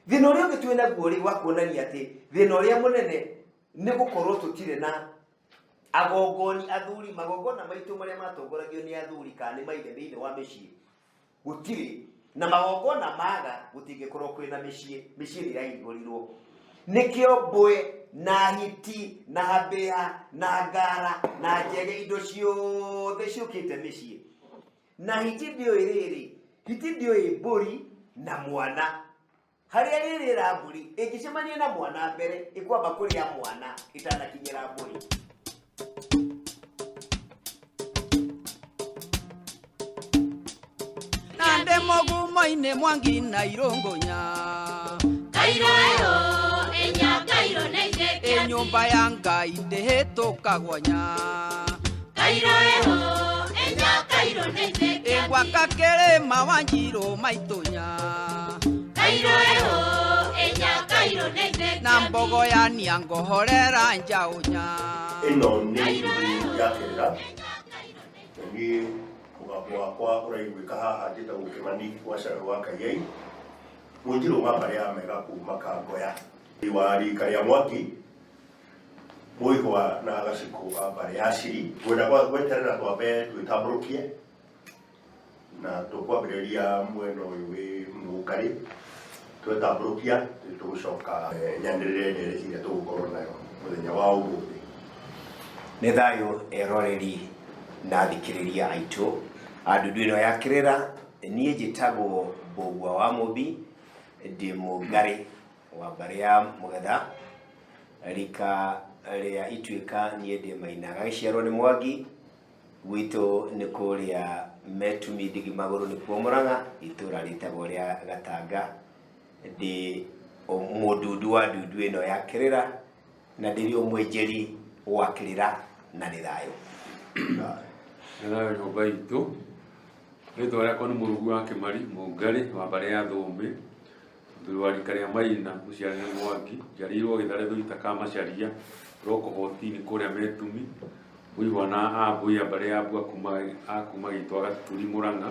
Thĩna ũrĩa ũngĩ twĩ naguo rĩ, wa kuonania atĩ thĩna ũrĩa mũnene nĩ gũkorwo tũtirĩ na agongoni athuri, magongona maitũ marĩa matongoragio nĩ athuri kana nĩ maithe thĩinĩ wa mĩciĩ gũtirĩ, na magongona maga gũtingĩkorwo kwĩna mĩciĩ, mĩciĩ nĩ ĩrahingũrirwo. Nĩkĩo mbwe na hiti na hambĩa na ngara na njege indo ciothe ciũkĩte mĩciĩ. Na hiti ndĩũĩ rĩrĩ, hiti ndĩũĩ mbũri na mwana. Harĩa rĩrĩra mbũri ĩngĩcemania na mwana mbere, ĩkwamba kũrĩa mwana ĩtanakinyĩra mbũri. Na ndĩ mũgumo-inĩ mwangi na irũngũnya. Kairo eho, enya kairo neige Ĩ nyũmba ya Ngai ndĩhĩtũkagwo nya. Kairo eho, enya kairo neige Ĩ gwaka kĩrĩma wa Njirũ maitũnya. Kairo eho, enya kairo neige Na mbogo ya niango horera njaũnya. Ĩno nĩ ndundu ya kĩrĩra, na niĩ mũgambo wakwa ũraiguĩka haha njĩtagwo Kĩmani wa Carũ wa Kaiyai, Mũnjirũ wa mbarĩ ya Mega kuma Kangoya, wa rika rĩa Mwangi, Mũihwa na Gacikũ wa mbarĩ ya Ciri. Ngwenda gweterera twambe twĩtambũrũkie na tũkwambĩrĩria mwena ũyũ wĩ Mũngarĩ, twetambũrũkia tũgũcoka nyanĩrĩre ndereti ĩrĩa tũgũkorwo nayo mũthenya wa ũmũthĩ. Nĩ thayũ eroreri na athikĩrĩria aitũ a ndundu ĩno ya kĩrĩra. Niĩ njĩtagwo Mbũgua wa Mũmbi, ndĩ Mũngarĩ wa mbarĩ ya Mũgetha, rika rĩa Ituĩka, niĩ ndĩ Maina. Gagĩciarwo nĩ Mwangi, gwitũ nĩ kũrĩa Metumi Ndigi Magũrũ nĩkuo Mũrang'a, itũra rĩtagwo rĩa Gatanga. Ndĩ mũndundu wa ndundu ĩno ya kĩrĩra, na ndĩrĩ ũmwenjeri wa kĩrĩra, na nĩ thayũ. Nĩ thayũ nyũmba itũ. Rĩtwa rĩakwa nĩ Mũrugu wa Kĩmari, Mũngarĩ wa mbarĩ ya Thũmbĩ, mũthuri wa rika rĩa Maina, mũciare nĩ Mwangi, njiarĩirwo Gĩthare Thũita ka Macharia, Roko Botini kũrĩa Metumi, Mũihwa na Ambui a mbarĩ ya Mbua a kuma Gĩitwa Gaturi Mũrang'a.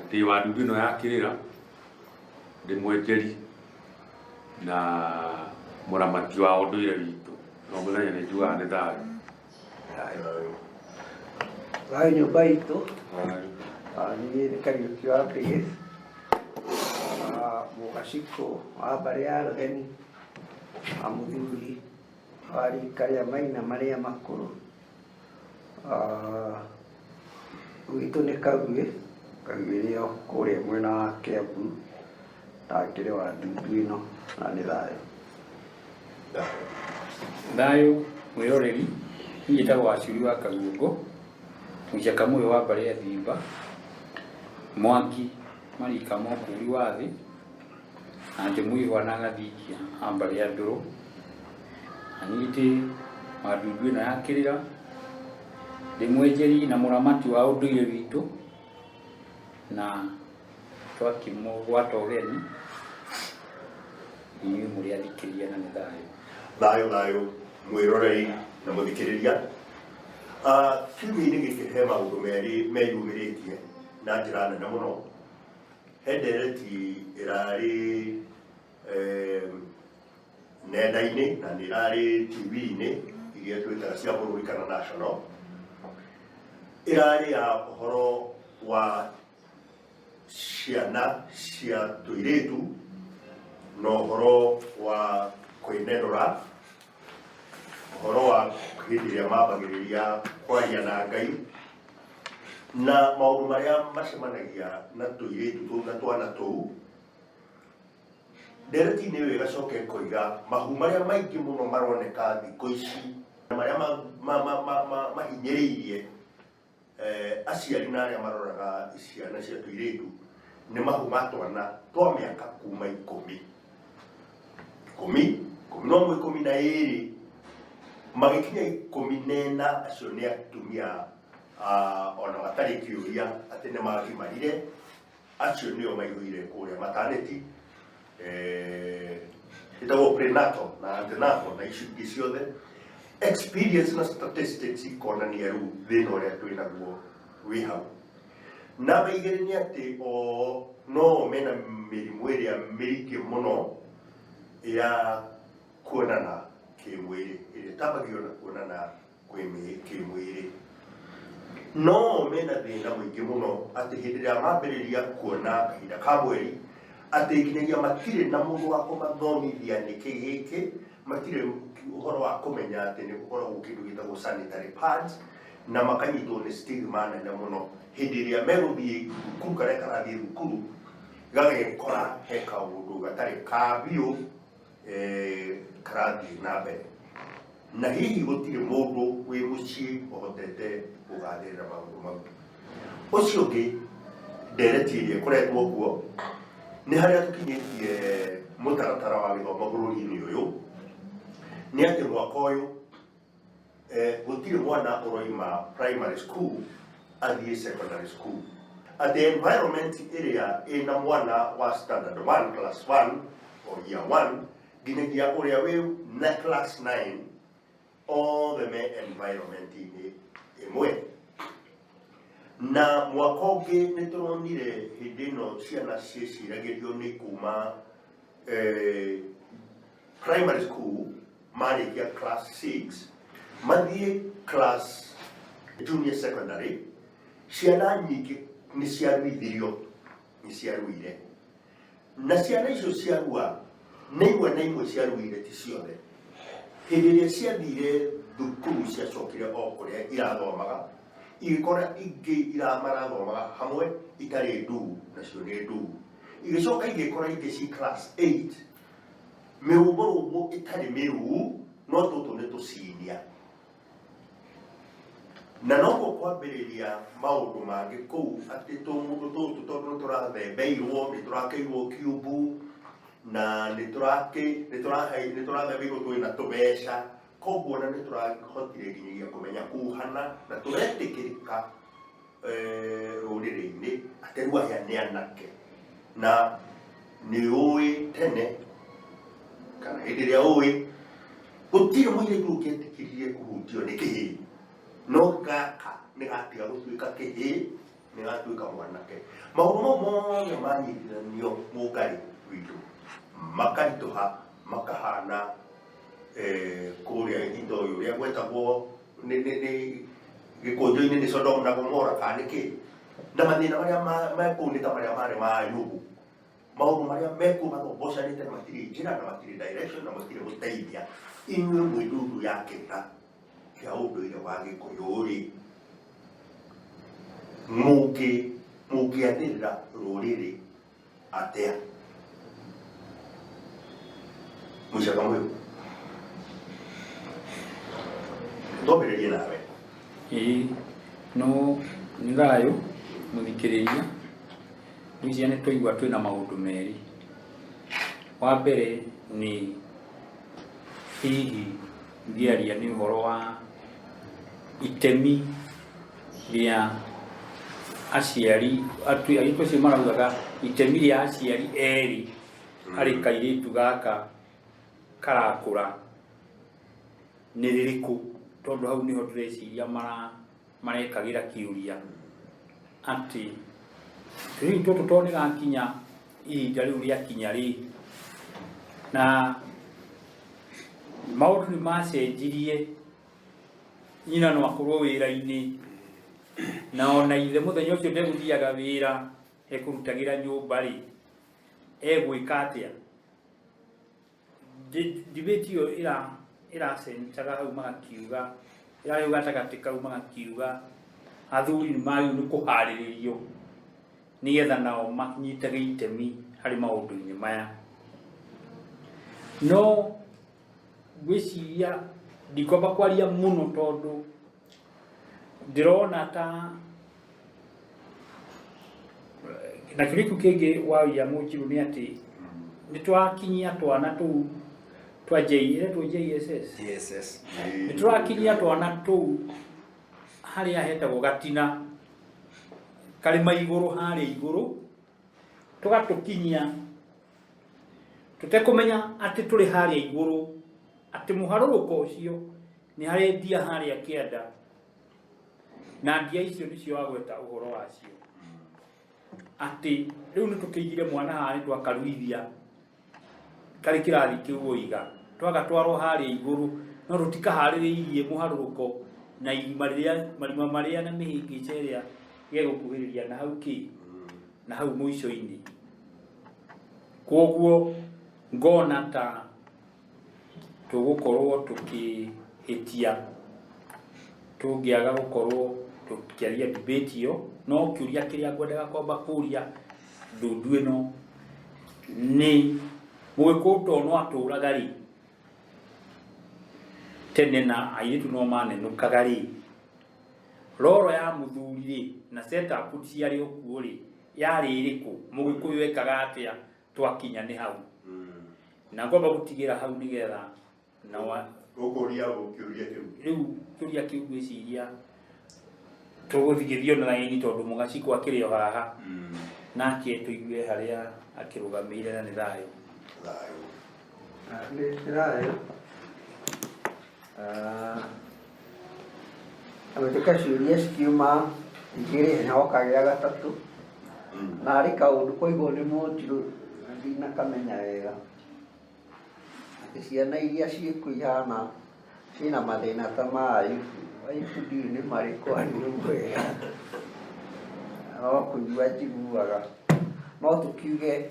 Ndĩ wa ndundu ĩno ya Kĩrĩra, ndĩ mwenjeri na mũramati wa ũndũire witũ. O mũthenya nĩ njugaga nĩ thayũ. Thayũ nyũmba itũ. Niĩ nĩ Kariũki wa Mbĩgĩ, Mũgacikũ wa mbarĩ ya Rũheni, wa mũthuri wa rika rĩa Maina marĩa makũrũ. Gwitũ nĩ Kaguĩ, Kaguĩ ĩrĩ o kũrĩa mwena wa Kĩambu, na ngĩrĩ wa ndundu ĩno na nĩ thayũ. Thayũ mwĩroreri, niĩ njĩtagwo Wacuri wa Kaguongo, mũicaka mũyũ wa mbarĩ ya Thimba, Mwangi marika ma ũkũri wa thĩ, na ndĩ mũihwa na gathingia a mbarĩ ya Ndũrũ, na niĩ ndĩ wa ndundu ĩno ya Kĩrĩra, ndĩ mwenjeri na mũramati wa ũndũire witũ, na twakĩmũgwata ũgeni inyuĩ mũrĩ athikĩrĩria na nĩ thayũ. Thayũ thayũ mwĩroreri na mũthikĩrĩria. Kiumia-inĩ gĩkĩ he maũndũ merĩ meyumĩrĩtie na njĩra nene mũno. He ndereti ĩrarĩ nenda-inĩ na nĩ ĩrarĩ TV-inĩ iria twĩtaga cia bũrũri kana national. Ĩrarĩ ya ũhoro wa ciana cia tũirĩtu na ũhoro wa kwĩnenũra, ũhoro wa hĩndĩ ĩrĩa mambagĩrĩria kwaria na Ngai, na maũndũ marĩa macemanagia na tũirĩtu tũu na twana tũu. Ndereti-inĩ ĩyo ĩgacoka ĩkoiga mahu marĩa maingĩ mũno maroneka thikũ ici, marĩa mahinyĩrĩirie aciari na arĩa maroraga ciana cia tũirĩtu nĩ mahu ma twana twa mĩaka kuma ikũmi, ikũmi, 11, 12, magĩkinya 14, acio nĩ atumia ona matarĩ kĩũria atĩ nĩ magimarire, acio nĩo maihũire kũrĩa maternity, ĩtagwo prenatal na antenatal na icio ingĩ ciothe. Experience na statistics ikonania rĩu thĩna ũrĩa twĩ naguo wĩ hau. Namba igĩrĩ nĩ atĩ o No mena mĩrimũ ĩrĩa mĩingĩ mũno ya kuonana kĩmwĩrĩ, ĩrĩa ĩtambagio na kuonana kĩmwĩrĩ. No mena thĩna mũingĩ mũno atĩ hĩndĩ ĩrĩa mambĩrĩria kuona kahinda ka mweri, atĩ nginyagia matirĩ na mũndũ wa kũmathomithia nĩkĩ gĩkĩ, matirĩ ũhoro wa kũmenya atĩ nĩ gũkoragwo kĩndũ gĩtagwo sanitary pads, na makanyitwo nĩ stigma nene mũno hĩndĩ ĩrĩa megũthiĩ thukuru, karĩa karathiĩ thukuru gagekora he kaũndũ gatarĩ ka biũ karathiĩ na mbere, na hihi gũtirĩ mũndũ wĩ mũciĩ ũhotete gũgathĩrĩra maũndũ mau. Ũcio ũngĩ, ndereti ĩrĩa ĩkoretwo kuo nĩ harĩa tũkinyĩtie mũtaratara wa gĩthomo bũrũri-inĩ ũyũ nĩ atĩ mwaka ũyũ gũtirĩ mwana ũroima primary school athiĩ secondary school, atĩ environment ĩrĩa ĩna mwana wa standard 1, class 1 or year 1 nginyagia ũrĩa wĩ na class 9, othe me environment-inĩ ĩmwe. Na mwaka ũngĩ nĩ tũronire hĩndĩ ĩno ciana ciĩciragĩrio nĩ kuma primary school, marĩkia class 6 mathiĩ class junior secondary, ciana nyingĩ nĩ ciaruithirio, nĩ ciaruire, na ciana icio ciarua nĩ imwe na imwe ciaruire, ti ciothe. Hĩndĩ ĩrĩa ciathire thukuru ciacokire o kũrĩa irathomaga, igĩkora ingĩ marathomaga hamwe itarĩ nduu, nacio nĩ nduu. Igĩcoka igĩkora ingĩ ci class 8 mĩrũmbũrũmbũ ĩtarĩ mĩruu, no tũtũ nĩ tũcinia, na noguo kwambĩrĩria maũndũ mangĩ kũu, atĩ tũmũndũ tũtũ tondũ nĩ tũrathembeirwo, nĩ tũrakĩirwo kiumbu, na nĩ tũrathembeirwo twĩna tũbeca, koguo na nĩ tũrahotire nginyagia kũmenya kuhana na tũretĩkĩrĩka rũrĩrĩ-inĩ atĩ rĩu aya nĩ anake. Na nĩ ũĩ tene kana hĩndĩ ĩrĩa ũĩ gũtirĩ mũirĩtu ũngĩetĩkĩrire kũhutio nĩ kĩhĩĩ, no gaka nĩ gatiga gũtuĩka kĩhĩĩ, nĩ gatuĩka mwanake. Maũndũ mau mothe manyitithanio mũngarĩ witũ makaritũha, makahana kũrĩa ihinda ũyũ ũrĩa gwetagwo nĩ gĩkũnjũ-inĩ nĩ Sodom na Gomora kana nĩ kĩ, na mathĩna marĩa mekũu nĩ ta marĩa marĩ ma Ayubu. Maũndũ marĩa mekuo mathombocanĩte na matirĩ njĩra na matirĩ direction na matirĩ gũteithia. Inyuĩ mwĩ ndundu ya kĩrĩra kĩa ũndũire wa Gĩkũyũ-rĩ, mũngĩathĩrĩra rũrĩrĩ atĩa? Mũicaka mũyũ, twambĩrĩrie nawe. Ĩĩ, no nĩ thayũ mũthikĩrĩria. Ngwĩciria nĩ twaigua twĩna maũndũ merĩ. Wa mbere nĩ hihi ngĩaria nĩ ũhoro wa itemi rĩa aciari, airĩtu acio maraugaga itemi rĩa aciari erĩ harĩ kairĩtu gaka karakũra nĩ rĩrĩkũ, tondũ hau nĩho tũreciria marekagĩra kĩũria atĩ rĩu tũtũ tondũ nĩ gakinya ihinda rĩu rĩakinya rĩ, na maũndũ nĩ macenjirie. Nyina no akorwo wĩra-inĩ, na ona ithe mũthenya ũcio ndegũthiaga wĩra, ekũrutagĩra nyũmba rĩ, egwĩka atĩa? Debate ĩyo ĩracenjaga hau, magakiuga ĩrarĩ hau gatagatĩ kau, magakiuga athuri nĩ magĩrĩirwo nĩ kũharĩrĩrio nĩgetha nao manyitage itemi harĩ maũndũ-inĩ maya. No ngwĩciria ndikwamba kwaria mũno tondũ ndĩrona ta na kĩũria kĩu kĩngĩ waria Mũnjirũ nĩ atĩ nĩ twakinyia twana tũu twa J, ĩretwo JSS. JSS. Nĩ tũrakinyia twana tũu harĩa hetagwo gatina karĩma igũrũ, harĩa igũrũ tũgatũkinyia tũtekũmenya atĩ tũrĩ harĩa igũrũ, atĩ mũharũrũko ũcio nĩ harĩ ndia harĩa kĩanda, na ndia icio nĩcio wagweta ũhoro wacio. Atĩ rĩu nĩ tũkĩigire mwana haha nĩ twakaruithia karĩ kĩrathi kĩu woiga twagatwarwo harĩa igũrũ no tũtikaharĩrĩirie mũharũrũko na irima rĩrĩa marima marĩa na mĩhĩngĩca ĩrĩa gegũkuhĩrĩria na hau kĩ na hau mũico-inĩ. Kwoguo ngona ta tũgũkorwo tũkĩhĩtia tũngĩaga gũkorwo tũkĩaria debate ĩyo. No kĩũria kĩrĩa ngwendaga kwamba kũria ndundu ĩno nĩ Mũgĩkũyũ to no atũraga rĩ tene na airĩtu no manenũkaga rĩ, roro ya mũthuri rĩ na setup ciarĩ o kuo rĩ yarĩ ĩrĩkũ? Mũgĩkũyũ ekaga atĩa twakinya nĩ hau? Na ngwamba gũtigĩra hau nĩgetha na wa Ũkũria ũ kĩũria kĩu? Rĩu kĩũria kĩu ngwĩciria tũgũthiĩ na raini tondũ mũgacikũ akĩrĩ o haha nake tũigue harĩa akĩrũgamĩire na nĩ thayũ. Thayũ. Nĩ thayũ. Gũtuĩka ciũria cikiuma igĩrĩ na hoka gĩa gatatũ, na harĩ kaũndũ koigwo nĩ Mũnjirũ na ndinakamenya wega, atĩ ciana iria ciĩkuo ihana ciĩna mathĩna ta ma Ayubu, Ayubu ndiũĩ nĩ marĩkũ arimũ mwega, no kũigua njiguaga. No tũkiuge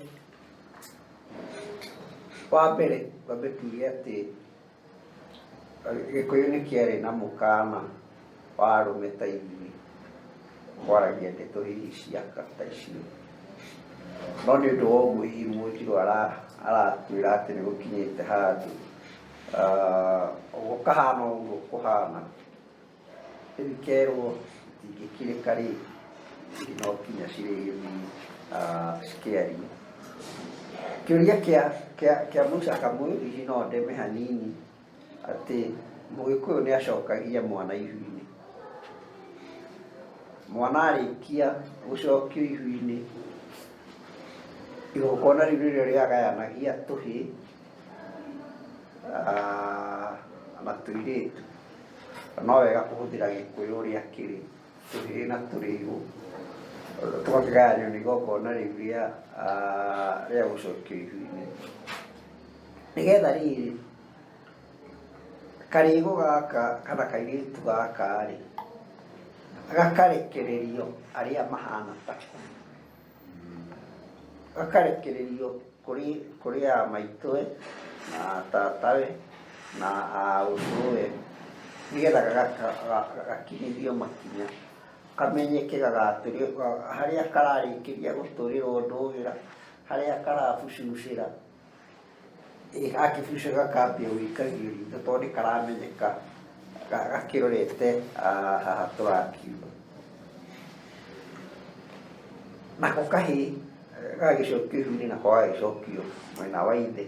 wa mbere twambe tuge atĩ Gĩkũyũ nĩ kĩarĩ na mũkana wa arũme ta ithuĩ kwaragia ndeto hihi cia ta icio. No nĩ ũndũ wa ũguo hihi Mũnjirũ aratwĩra atĩ nĩ gũkinyĩte handũ gũkahana ũguo kũhana, rĩu ikerwo itingĩkirĩka rĩ, hihi no nginya cirĩgĩthiĩ cikĩario. Kĩũria kĩa Musa Kamũyũ hihi no ndeme hanini atĩ Mũgĩkũyũ nĩ acokagia mwana ihu-inĩ. Mwana arĩkia gũcokio ihu-inĩ, igongona rĩu nĩrĩo rĩagayanagia tũhĩĩ na tũirĩtu. No wega kũhũthĩra Gĩkũyũ ũrĩa kĩrĩ, tũhĩĩ na tũrĩgũ, tũgakĩgayanio nĩ igongona rĩu rĩa rĩa gũcokio ihu-inĩ. Nĩgetha rĩrĩ, karĩgũ gaka kana kairĩtu gaka rĩ, gakarekererio arĩa mahana tako. Gakarekererio kũrĩ kũrĩ a maitũwe na tatawe na a ũcũwe nĩgetha gakinyithio makinya, kamenyeke gagatũrio harĩa kararĩkĩria gũtũrĩrwo ndũgĩra, harĩa karabucucĩra, gakĩbucuca gakambia gũikagio ritho tondũ nĩ karamenyeka gakĩrorete haha tũrakiuga. Nako kahĩĩ gagĩcokio ihu-inĩ nako gagĩcokio mwena wa ithe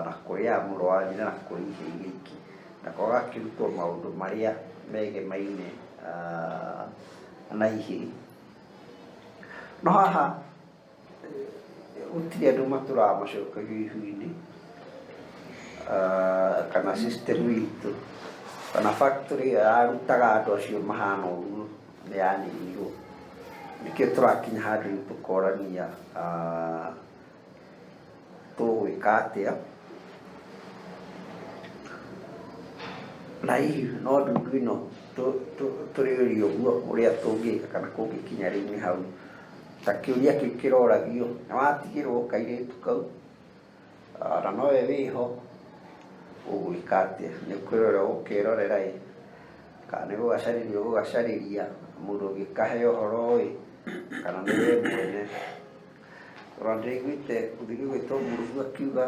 na kũrĩ a mũrũ wa nyina na kũrĩ ihĩĩ iria ingĩ. Nako gagakĩrutwo maũndũ marĩa megemaine na ihĩĩ. No haha gũtirĩ andũ matũraga macokagio ihu-inĩ kana system itũ kana factory ĩyo yarutaga andũ acio mahana ũguo nĩ yaninirwo. Nĩkĩo tũrakinya handũ rĩu tũkorania tũgwĩka atĩa. Na hihi no ndundu ĩno tũrĩũrio ũguo ũrĩa tũngĩka kana kũngĩkinya rĩu nĩ hau. Ta kĩũria kĩu kĩroragio, nĩ watigĩrwo kairĩtu kau, na nowe wĩho, ũgwĩka atĩa? Nĩ kwĩrorera ũgũkerorera ĩ, kana nĩ gũgacarĩria ũgũgacarĩria mũndũ ũngĩkahe ũhoro ĩ, kana nĩ we mwene. Ona ndĩraiguĩte mũthuri ũgwĩtwo Mũrungu akiuga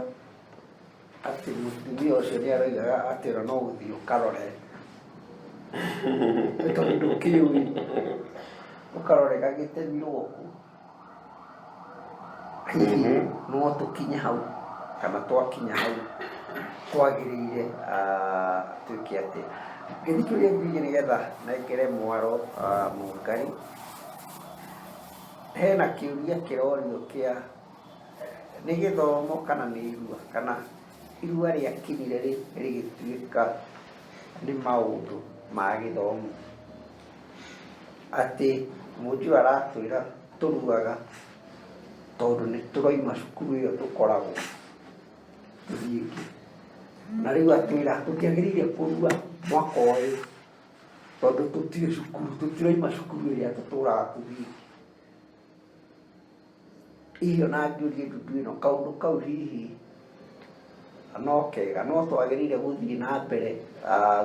atĩ mũtumia ũcio nĩ aroigaga atĩ ona no ũthiĩ ũkarore tondũ ndũkĩũĩ, ũkarore gagĩtemirwo kũ. Hihi no tũkinye hau kana twakinya hau twagĩrĩire twĩke atĩa? Ngĩthiĩ kĩũria kĩngĩ nĩgetha nengere mwaro Mũngarĩ, hena kĩũria kĩrorio kĩa nĩ gĩthomo kana nĩ irua, kana irua rĩakinyire rĩ rĩgĩtuĩka nĩ maũndũ ma gĩthomo. Atĩ Mũnjũ aratwĩra Tũruaga tondũ nĩ tũraima cukuru ĩyo tũkoragwo tũthiĩ ĩngĩ. Na rĩu atwĩra tũtiagĩrĩire kũrua mwaka ũyũ tondũ tũtirĩ cukuru, tũtiraima cukuru ĩrĩa tũtũraga tũthiĩ ĩngĩ. Hihi ona ngĩũrie ndundu ĩno kaũndũ kau hihi no kega, no twagĩrĩire gũthiĩ na mbere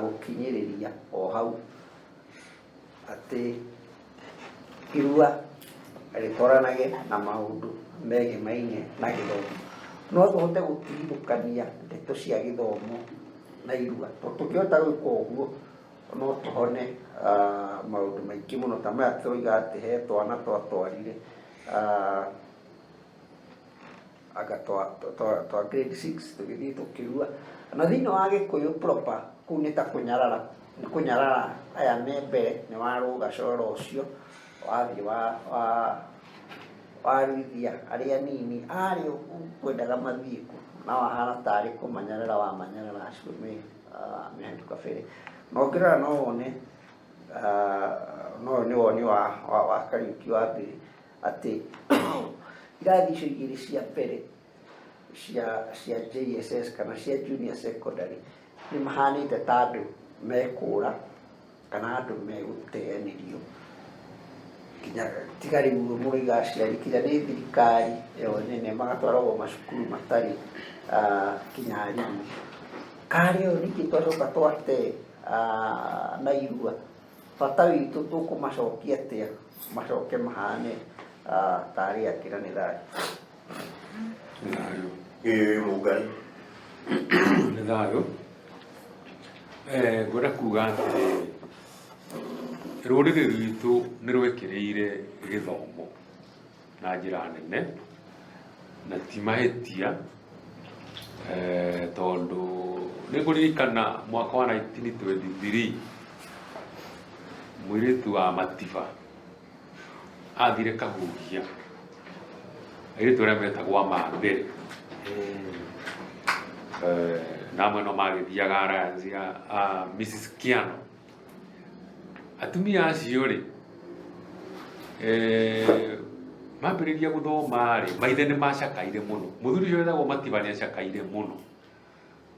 gũkinyĩrĩria o hau atĩ irua rĩtwaranage na maũndũ megemaine na gĩthomo. No tũhote gũtigithũkania ndeto cia gĩthomo na irua, tondũ tũngĩhota gwĩka ũguo no tũhone maũndũ maingĩ mũno ta maya tũroiga atĩ he twana twatwarire anga twa grade 6 tũgĩthiĩ tũkĩrua. Na thĩinĩ wa Gĩkũyũ proper kũu nĩ ta kũnyarara, nĩ kũnyarara aya me mbere nĩ warũga coro ũcio wathiĩ waruithia arĩa anini arĩa ũkwendaga mathiĩ kũ na wahana tarĩ kũmanyarara wamanyarara acio me hau kabere. Na ũngĩrora no wone no ũyũ nĩ woni wa Kariũki wa Mbĩrĩ atĩ irathi icio igĩrĩ cia mbere cia JSS kana cia junior secondary nĩ mahanĩte ta andũ mekũra kana andũ megũteanĩrio nginya tiga rĩu mũroiga aciari nginya nĩ thirikari ĩyo nene magatwaragwo macukuru matarĩ nginya arimũ. Karĩ o ningĩ twacoka twate na irua bata witũ tũkũmacokia atĩa macoke mahane ta arĩa angĩ na nĩ thayũ. Nĩ thayũ. Ĩĩ Mũngai. Nĩ thayũ. Ngwenda kuga atĩrĩrĩ, rũrĩrĩ rwitũ nĩ rwekĩrĩire gĩthomo na njĩra nene, na ti mahĩtia tondũ nĩ ngũririkana mwaka wa 1923 mũirĩtu wa Matiba athire Kahuhia, airĩtu arĩa metagwo a Mambere, na amwe no magĩthiaga Alliance ya Mrs Kiano. Atumia acio rĩ, mambĩrĩria gũthoma rĩ, maithe nĩ macakaire mũno. Mũthuri ũcio wetagwo Matiba nĩ acakaire mũno,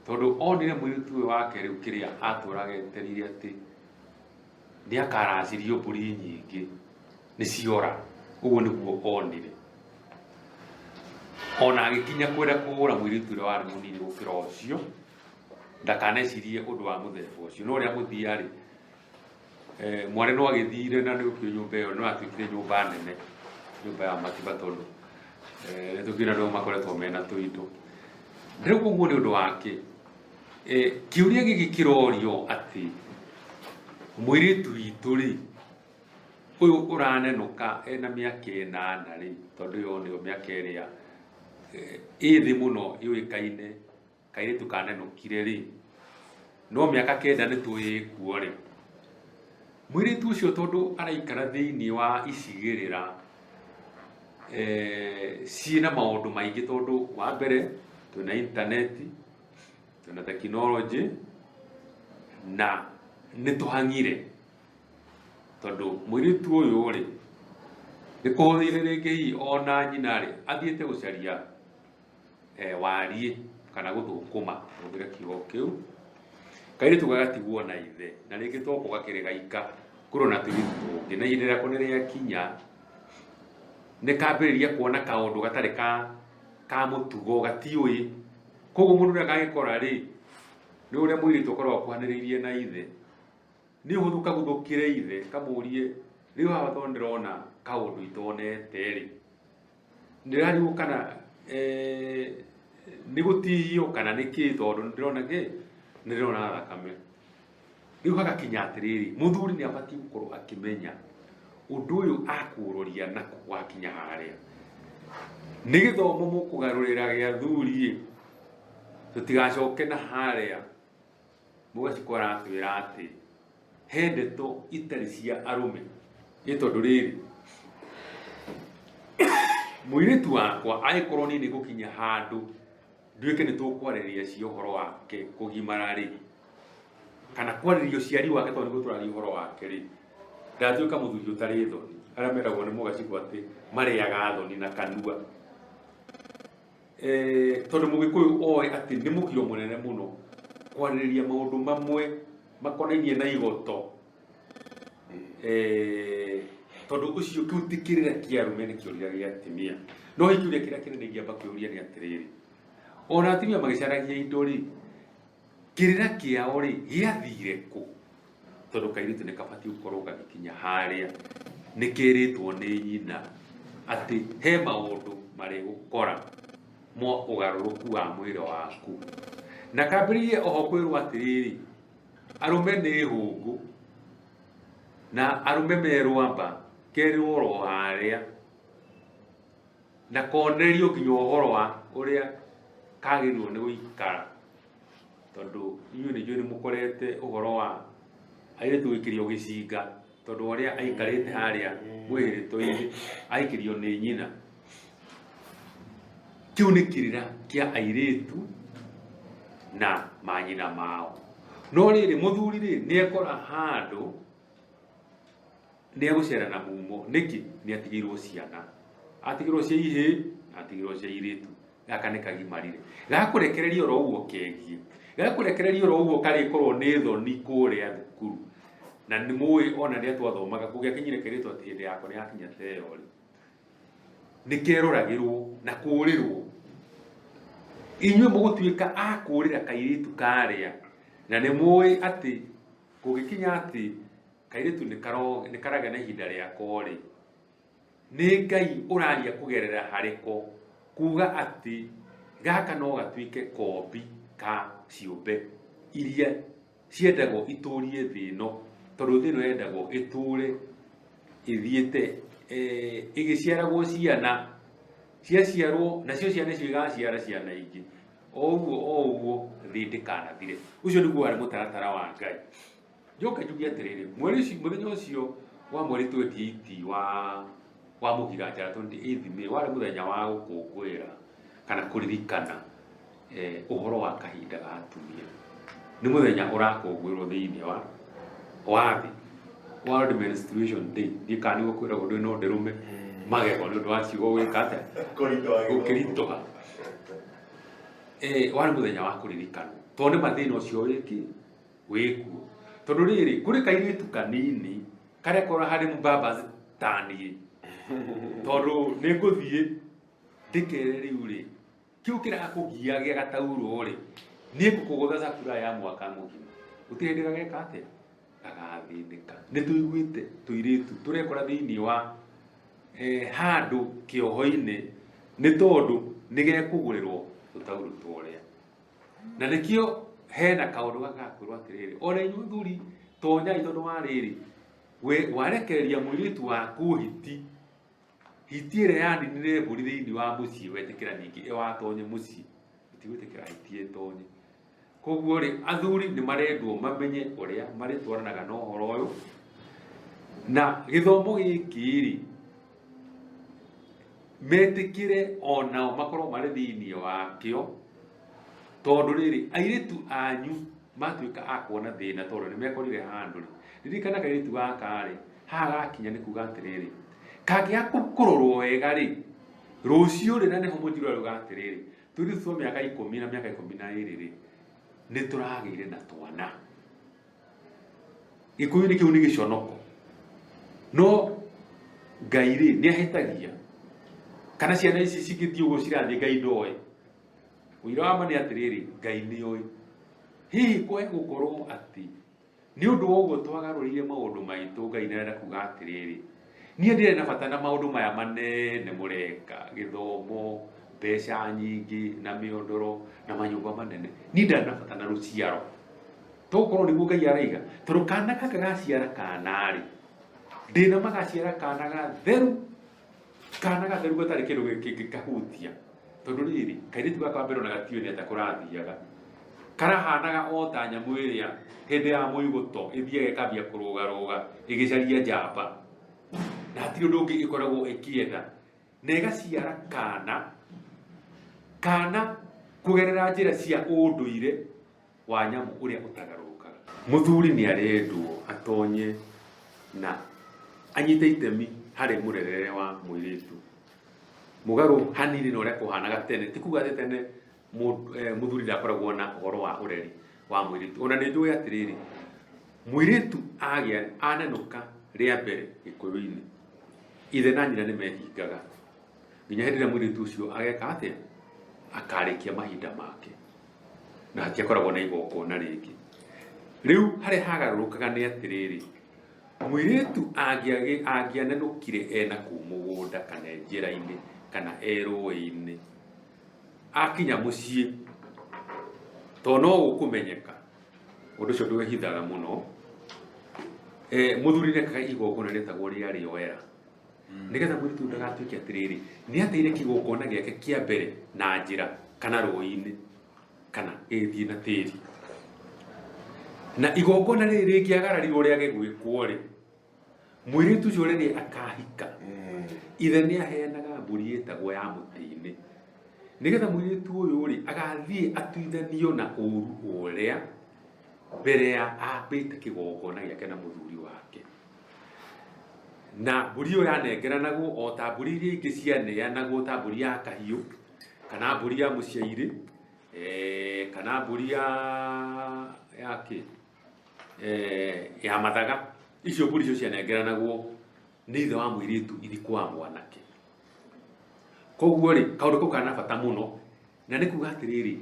tondũ onire mũirĩtu ũyũ wake rĩu kĩrĩa atũraga etereire atĩ nĩ akaracirio mbũri nyingĩ nĩ ciora, ũguo nĩguo onire. Ona agĩkinya kwenda kũgũra mũirĩtu ũrĩa warĩ mũnini gũkĩra ũcio, ndakanecirie ũndũ wa mũthemba ũcio. No ũrĩa mũthia rĩ, mwarĩ no agĩthire na nĩ ũkĩũĩ nyũmba ĩyo no yatuĩkire nyũmba nene, nyũmba ya Matiba tondũ nĩ tũkĩũĩ andũ makoretwo mena tũindo. Rĩu ũguo nĩ ũndũ wa kĩ? Kĩũria gĩkĩ kĩrorio atĩ mũirĩtu witũ rĩ, ũyũ ũranenũka ena mĩaka ĩnana rĩ, tondũ ĩyo nĩyo mĩaka ĩrĩa ĩ thĩ mũno yũĩkaine kairĩtu kanenũkire rĩ, no mĩaka kenda nĩ tũĩ ĩkuo rĩ, mũirĩtu ũcio tondũ araikara thĩiniĩ wa icigĩrĩra ciĩna maũndũ maingĩ tondũ wa mbere twĩna intaneti, twĩna tekinoronjĩ na nĩ tũhang'ire tondũ mũirĩtu ũyũ rĩ, nĩ kũhũthĩire rĩngĩ hihi ona nyina rĩ, athiĩte gũcaria wariĩ kana gũthũkũma hũthĩre kiugo kĩu, kairĩtu gagatigwo na ithe na rĩngĩ toko gakĩrĩ gaika kũrĩ ona tũirĩtu tũngĩ na ihinda rĩako nĩ rĩakinya nĩ kambĩrĩria kuona kaũndũ gatarĩ ka mũtugo gatiũĩ. Koguo mũndũ ũrĩa agagĩkora rĩ, nĩ ũrĩa mũirĩtu akoragwo akuhanĩrĩirie na ithe, nĩ ũhũthũ kaguthũkĩre ithe kamũrie, rĩu haha tondũ ndĩrona kaũndũ itonete rĩ, ndĩrarigwo kana nĩ gũtihio kana nĩ kĩ tondũ nĩ ndĩrona kĩ, nĩ ndĩrona thakame. Rĩu hagakinya atĩrĩrĩ, mũthuri nĩ abatiĩ gũkorwo akĩmenya ũndũ ũyũ akũũroria nakũ wakinya harĩa. Nĩ gĩthomo mũkũgarũrĩra gĩa athuri-ĩ, tũtigacoke na harĩa Mũgacikũ aratwĩra atĩ he ndeto itarĩ cia arũme. Ĩ tondũ rĩrĩ, mũirĩtu wakwa angĩkorwo niĩ nĩ ngũkinya handũ nduĩke nĩ tũkwarĩrĩria cia ũhoro wake kũgimara rĩ, kana kwarĩria ũciari wake tondũ nĩguo tũraria ũhoro wake rĩ, ndatuĩka mũthuri ũtarĩ thoni. Arĩa meragwo nĩ mũgacibũ atĩ marĩaga thoni na kanua. Tondũ mũgĩkũyũ oĩ atĩ nĩ mũgiro mũnene mũno kwarĩrĩria maũndũ mamwe makonainie na igoto. Tondũ ũcio kĩu ti kĩrĩra kĩa arũme, nĩ kĩũria gĩa atumia. No hihi kĩũria kĩrĩa kĩnene ingĩamba kĩũria nĩ atĩrĩrĩ, ona atumia magĩcaragia indo rĩ, kĩrĩra kĩao rĩ gĩathire kũ? Tondũ kairĩtu nĩ kabatiĩ gũkorwo gagĩkinya harĩa nĩ kerĩtwo nĩ nyina atĩ he maũndũ marĩgũkora mo ũgarũrũku wa mwĩrĩ waku, na kambĩrĩrie oho kwĩrwo atĩrĩrĩ, arũme nĩ hũngũ na arũme me rwamba, kerĩrwo oro harĩa na konererio nginya ũhoro wa ũrĩa kagĩrĩirwo nĩ gũikara. Tondũ inyuĩ nĩ njũĩ nĩ mũkorete ũhoro wa airĩtu gũikĩrio gĩcinga tondũ wa ũrĩa aikarĩte harĩa mwĩhĩrĩto-inĩ aikĩrio nĩ nyina. Kĩu nĩ kĩrĩra kĩa airĩtu na manyina mao. No rĩrĩ, mũthuri rĩ, nĩ ekora handũ nĩ egũcera na mumo. Nĩkĩ? Nĩ atigĩirwo ciana. Atigĩrwo cia ihĩĩ na atigĩrwo cia airĩtu. Gaka nĩ kagimarire. Gakũrekereria oro ũguo kegie. Gakũrekereria oro ũguo karĩkorwo nĩ thoni kũrĩa thukuru. Na nĩ mũĩ ona rĩrĩa twathomaga kũngĩakinyire kairĩtu atĩ hĩndĩ yako nĩ yakinya ta ĩyo rĩ, nĩ keroragĩrwo na kũrĩrwo. Inyuĩ mũgũtuĩka a kũrĩra kairĩtu karĩa, na nĩ mũĩ atĩ kũngĩkinya atĩ kairĩtu nĩ karagĩa na ihinda rĩako rĩ, nĩ Ngai ũraria kũgerera harĩ ko kuga atĩ gaka no gatuĩke kombi ka ciũmbe iria ciendagwo itũrie thĩ ĩno, tondũ thĩ ĩno yendagwo ĩtũre ĩthiĩte ĩgĩciaragwo ciana, ciaciarwo nacio ciana icio igaciara ciana ingĩ, o ũguo o ũguo thĩ ndĩkanathire. Ũcio nĩguo warĩ mũtaratara wa Ngai. Njoke njuge atĩrĩrĩ, mweri ũcio, mũthenya ũcio wa mweri 28 wa Mũgira Njara 28 May warĩ mũthenya wa gũkũngũĩra kana kũririkana ũhoro wa kahinda ga atumia. Nĩ mũthenya ũrakũngũĩrwo thĩinĩ wa thĩ, World Menstruation Day. Ndiũĩ kana nĩguo kwĩragwo ndũĩ no ndĩrũme magego nĩ ũndũ wa ciugo gwĩka atĩa? Gũkĩritũha. Warĩ mũthenya wa kũririkanwo tondũ nĩ ma thĩna ũcio wĩkĩ? Wĩkuo. Tondũ rĩrĩ, kũrĩ kairĩtu kanini karĩa kora harĩ mbamba taniĩ, tondũ nĩ ngũthiĩ ndĩkere rĩu rĩ, kĩu kĩrakũgia gĩa gataurũ rĩ, niĩ ngũkũgũtha cakura ya mwaka mũgima. Gũtirĩ hĩndĩ gageka atĩa? Gagathĩnĩka. Nĩ tũiguĩte tũirĩtu tũrekora thĩinĩ wa handũ kĩoho-inĩ nĩ tondũ nĩ gekũgũrĩrwo tũtaurũ tũrĩa. Na nĩkĩo hena kaũndũ gaka gakwĩrwo atĩrĩrĩ, ona inyuĩ athuri tonyai tondũ wa rĩrĩ, we warekereria mũirĩtu waku hiti, hiti ĩrĩa yaninire mbũri thĩinĩ wa mũciĩ wetĩkĩra ningĩ ĩwatonye mũciĩ, ũtigwĩtĩkĩra hiti ĩtonye. Koguo rĩ, athuri nĩ marendwo mamenye ũrĩa marĩtwaranaga na ũhoro ũyũ, na gĩthomo gĩkĩ rĩ, metĩkĩre onao makorwo marĩ thĩinĩ wakĩo, tondũ rĩrĩ, airĩtu anyu matuĩka a kuona thĩna tondũ nĩ mekorire handũ rĩ, ririkana kairĩtu gaka rĩ, haha gakinya nĩ kuga atĩrĩrĩ, kangĩaga kũrorwo wega rĩ, rũciũ rĩ, na nĩho mũnjirũ arauga atĩrĩrĩ, tũirĩtu twa mĩaka 10 na mĩaka 12 rĩ, nĩ tũragĩire na twana. Gĩkũyũ-inĩ kĩu nĩ gĩconoko. No Ngai rĩ, nĩ ahĩtagia. Kana ciana ici cingĩthiĩ ũguo cirathiĩ Ngai ndoĩ. Ũira wa ma nĩ atĩrĩrĩ, Ngai nĩ oĩ. Hihi kwae gũkorwo atĩ nĩ ũndũ wa ũguo twagarũrĩire maũndũ maitũ Ngai nĩ arenda kuga atĩrĩrĩ, niĩ ndirĩ na bata na maũndũ maya manene mũreka, gĩthomo, mbeca nyingĩ na mĩondoro na manyũmba manene. Niĩ ndarĩ na bata na rũciaro. Tokorwo nĩguo Ngai araiga, tondũ kana gaka gaciara kana-rĩ, ndĩna magaciara kana gatheru, kana gatheru gatarĩ kĩndũ kĩngĩkahutia. Tondũ rĩrĩ, kairĩtu gaka wa mbere ona gatiũĩ nĩ atĩa kũrathiaga. Karahanaga o ta nyamũ ĩrĩa hĩndĩ ya mũigũto ĩthiaga ĩkambia kũrũgarũga ĩgĩcaria njamba. Na hatirĩ ũndũ ũngĩ ĩkoragwo ĩkĩenda. Na ĩgaciara kana, kana kũgerera njĩra cia ũndũire wa nyamũ ũrĩa ũtagarũrũkaga. Mũthuri nĩ arendwo atonye na anyite itemi Harĩ mũrerere wa mũirĩtu mũgarũ hanini na ũrĩa kũhanaga tene. Ti kuga atĩ tene mũthuri ndakoragwo na ũhoro wa ũreri wa mũirĩtu. Ona nĩ njũĩ atĩrĩrĩ, mũirĩtu agĩa anenũka rĩa mbere Gĩkũyũ-inĩ, ithe na nyina nĩ mehingaga nginya hĩndĩ ĩrĩa mũirĩtu ũcio ageka atĩa, akarĩkia mahinda make, na hatiakoragwo na igongona rĩngĩ. Rĩu harĩa hagarũrũkaga nĩ atĩrĩrĩ, mũirĩtu angĩanenũkire ena kũu mũgũnda kana e njĩra-inĩ kana e rũĩ-inĩ, akinya mũciĩ, tondũ no gũkũmenyeka, ũndũ ũcio ndwehithaga mũno, mũthuri nĩekaga igongona rĩtagwo rĩa rĩoera, nĩgetha mũirĩtu ũyũ ndagatuĩke atĩrĩrĩ nĩ ateire kĩgongona gĩake kĩa mbere na njĩra kana rũĩ-inĩ kana gĩgĩthiĩ na tĩri. Na igongona rĩrĩ rĩngĩagararirwo rĩage gwĩkwo rĩ, mũirĩtu ũcio rĩrĩa akahika, ithe nĩ aheanaga mbũri ĩtagwo ya mũtĩ-inĩ, nĩgetha mũirĩtu ũyũ rĩ agathiĩ atuithanio na ũru ũrĩa mbere ya ambĩte kĩgongona gĩake na mũthuri wake. Na mbũri ĩyo yanengeranagwo o ta mbũri iria ingĩ cianeanagwo, ta mbũri ya kahiũ kana mbũri ya mũciairĩ, kana mbũri ya kĩ, ya mathaga. Icio mbũri icio cianengeranagwo nĩ ithe wa mũirĩtu ithi kwa mwanake. Koguo rĩ, kaũndũ kau karĩ na bata mũno, na nĩ kuga atĩrĩrĩ,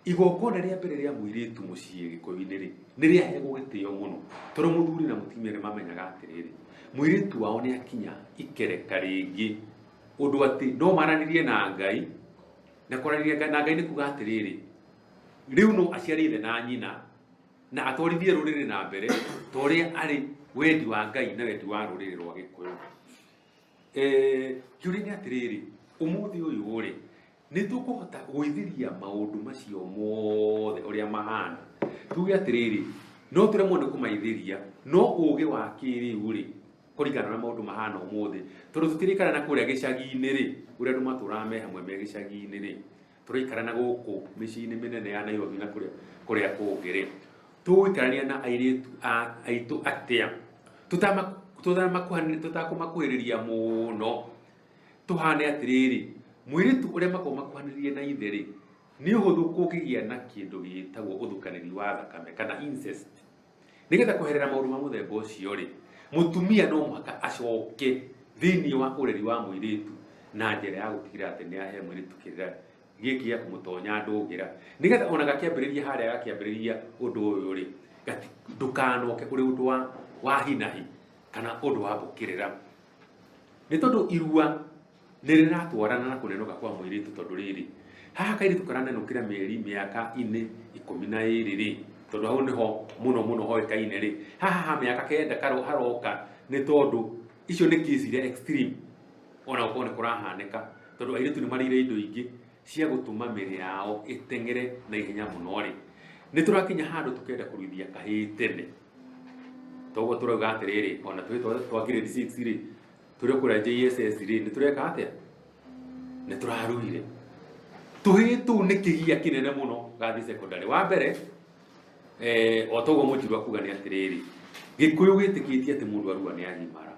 igongona rĩa mbere rĩa mũirĩtu mũciĩ Gĩkũyũ-inĩ rĩ, nĩ rĩaheagwo gĩtĩo mũno, tondũ mũthuri na mũtumia nĩ mamenyaga atĩrĩrĩ, mũirĩtu wao nĩ akinya ikereka rĩngĩ, ũndũ atĩ no maranĩrie na Ngai, na kwaranĩria na Ngai nĩ kuga atĩrĩrĩ, rĩu no aciare ithe na nyina, na atwarithie rũrĩrĩ na mbere ta ũrĩa arĩ wendi wa Ngai na wendi wa rũrĩrĩ rwa Gĩkũyũ. Kĩũria nĩ atĩrĩrĩ, ũmũthĩ ũyũ rĩ, nĩ tũkũhota gwĩthiria maũndũ macio mothe ũrĩa mahana? Tuge atĩrĩrĩ, no tũremwo nĩ kũmaithĩria, no ũgĩ wa kĩrĩu rĩ, kũringana na maũndũ mahana ũmũthĩ, tondũ tũtirikana na kũrĩa gĩcagi-inĩ rĩ, ũrĩa andũ matũraga me hamwe me gĩcagi-inĩ rĩ, tũraikara na gũkũ mĩciĩ-inĩ mĩnene ya Nairobi na kũrĩa kũngĩ rĩ, tũgũikarania na airĩtu aitũ atĩa tũtakũmakuhĩrĩria mũno, tũhane atĩrĩrĩ, mũirĩtu ũrĩa makoragwo makuhanĩrĩirie na ithe rĩ, nĩ ũhũthũ kũngĩgĩa na kĩndũ gĩtagwo ũthukanĩri wa thakame kana incest. Nĩgetha kweherera maũndũ ma mũthemba ũcio rĩ, mũtumia no mũhaka acoke thĩinĩ wa ũreri wa mũirĩtu na njĩra ya gũtigĩrĩra atĩ nĩ ahe mũirĩtu kĩrĩra gĩkĩ gĩa kũmũtonya ndũngĩra, nĩgetha ona gakĩambĩrĩria harĩa gakĩambĩrĩria ũndũ ũyũ rĩ, ndũkanoke ũrĩ ũndũ wa hinahi kana ũndũ wa mbũkĩrĩra. Nĩ tondũ irua nĩ rĩratwarana na kũnenũka kwa mũirĩtu, tondũ rĩrĩ haha kairĩtu karanenũkĩra mĩeri mĩaka-inĩ 12 rĩ, tondũ hau nĩho mũno mũno hoĩkaine rĩ, haha ha mĩaka 9 haroka, nĩ tondũ icio nĩ case iria extreme, ona gũkorwo nĩ kũrahanĩka, tondũ airĩtu nĩ marĩire indo ingĩ cia gũtũma mĩrĩ yao ĩteng'ere na ihenya mũno rĩ, nĩ tũrakinya handũ tũkenda kũruithia kahĩĩ tene. Toguo tũrauga atĩrĩrĩ, ona twĩ twa grade 6 rĩ, tũrĩ kũrĩa JSS rĩ, nĩ tũreka atĩa? Nĩ tũraruire. Tũhĩĩ tũu nĩ kĩgia kĩnene mũno gathiĩ secondary. Wa mbere, o toguo Mũnjiru akuga nĩ atĩrĩrĩ, Gĩkũyũ gĩtĩkĩtie atĩ mũndũ arua nĩ agimara.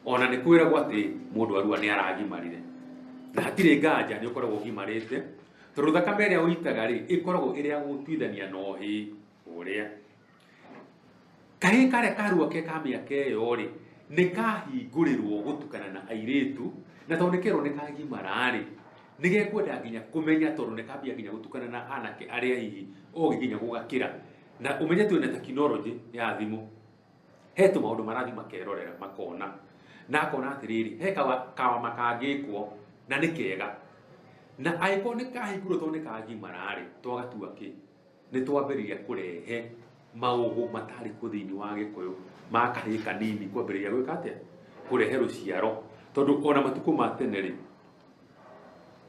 Ona nĩ kwĩragwo atĩ mũndũ arua nĩ aragimarire. Na hatirĩ nganja nĩ ũkoragwo ũgimarĩte, tondũ thakame ĩrĩa ũitaga rĩ, ĩkoragwo ĩrĩ ya gũtuithania na ũhĩĩ ũrĩa. Kahĩĩ karĩa karua ke ka mĩaka ĩyo rĩ, nĩ kahingũrĩrwo gũtukana na airĩtu, na tondũ nĩ kerwo nĩ kagimara rĩ, nĩ gekwenda nginya kũmenya, tondũ nĩ kambia nginya gũtukana na anake arĩa hihi ogĩ nginya gũgakĩra. Na ũmenye twĩna tekinoronjĩ ya thimũ, he tũmaũndũ marathiĩ makerorera makona, na akona atĩrĩrĩ, he kawama kangĩkwo na nĩ kega, na angĩkorwo nĩ kahingũrwo tondũ nĩ kagimara rĩ, twagatua kĩ? Nĩ twambĩrĩria kũrehe maũgũ matarĩ kuo thĩinĩ wa Gĩkũyũ ma kahĩĩ kanini kwambĩrĩria gwĩka atĩa? Kũrehe rũciaro. Tondũ ona matukũ ma tene rĩ,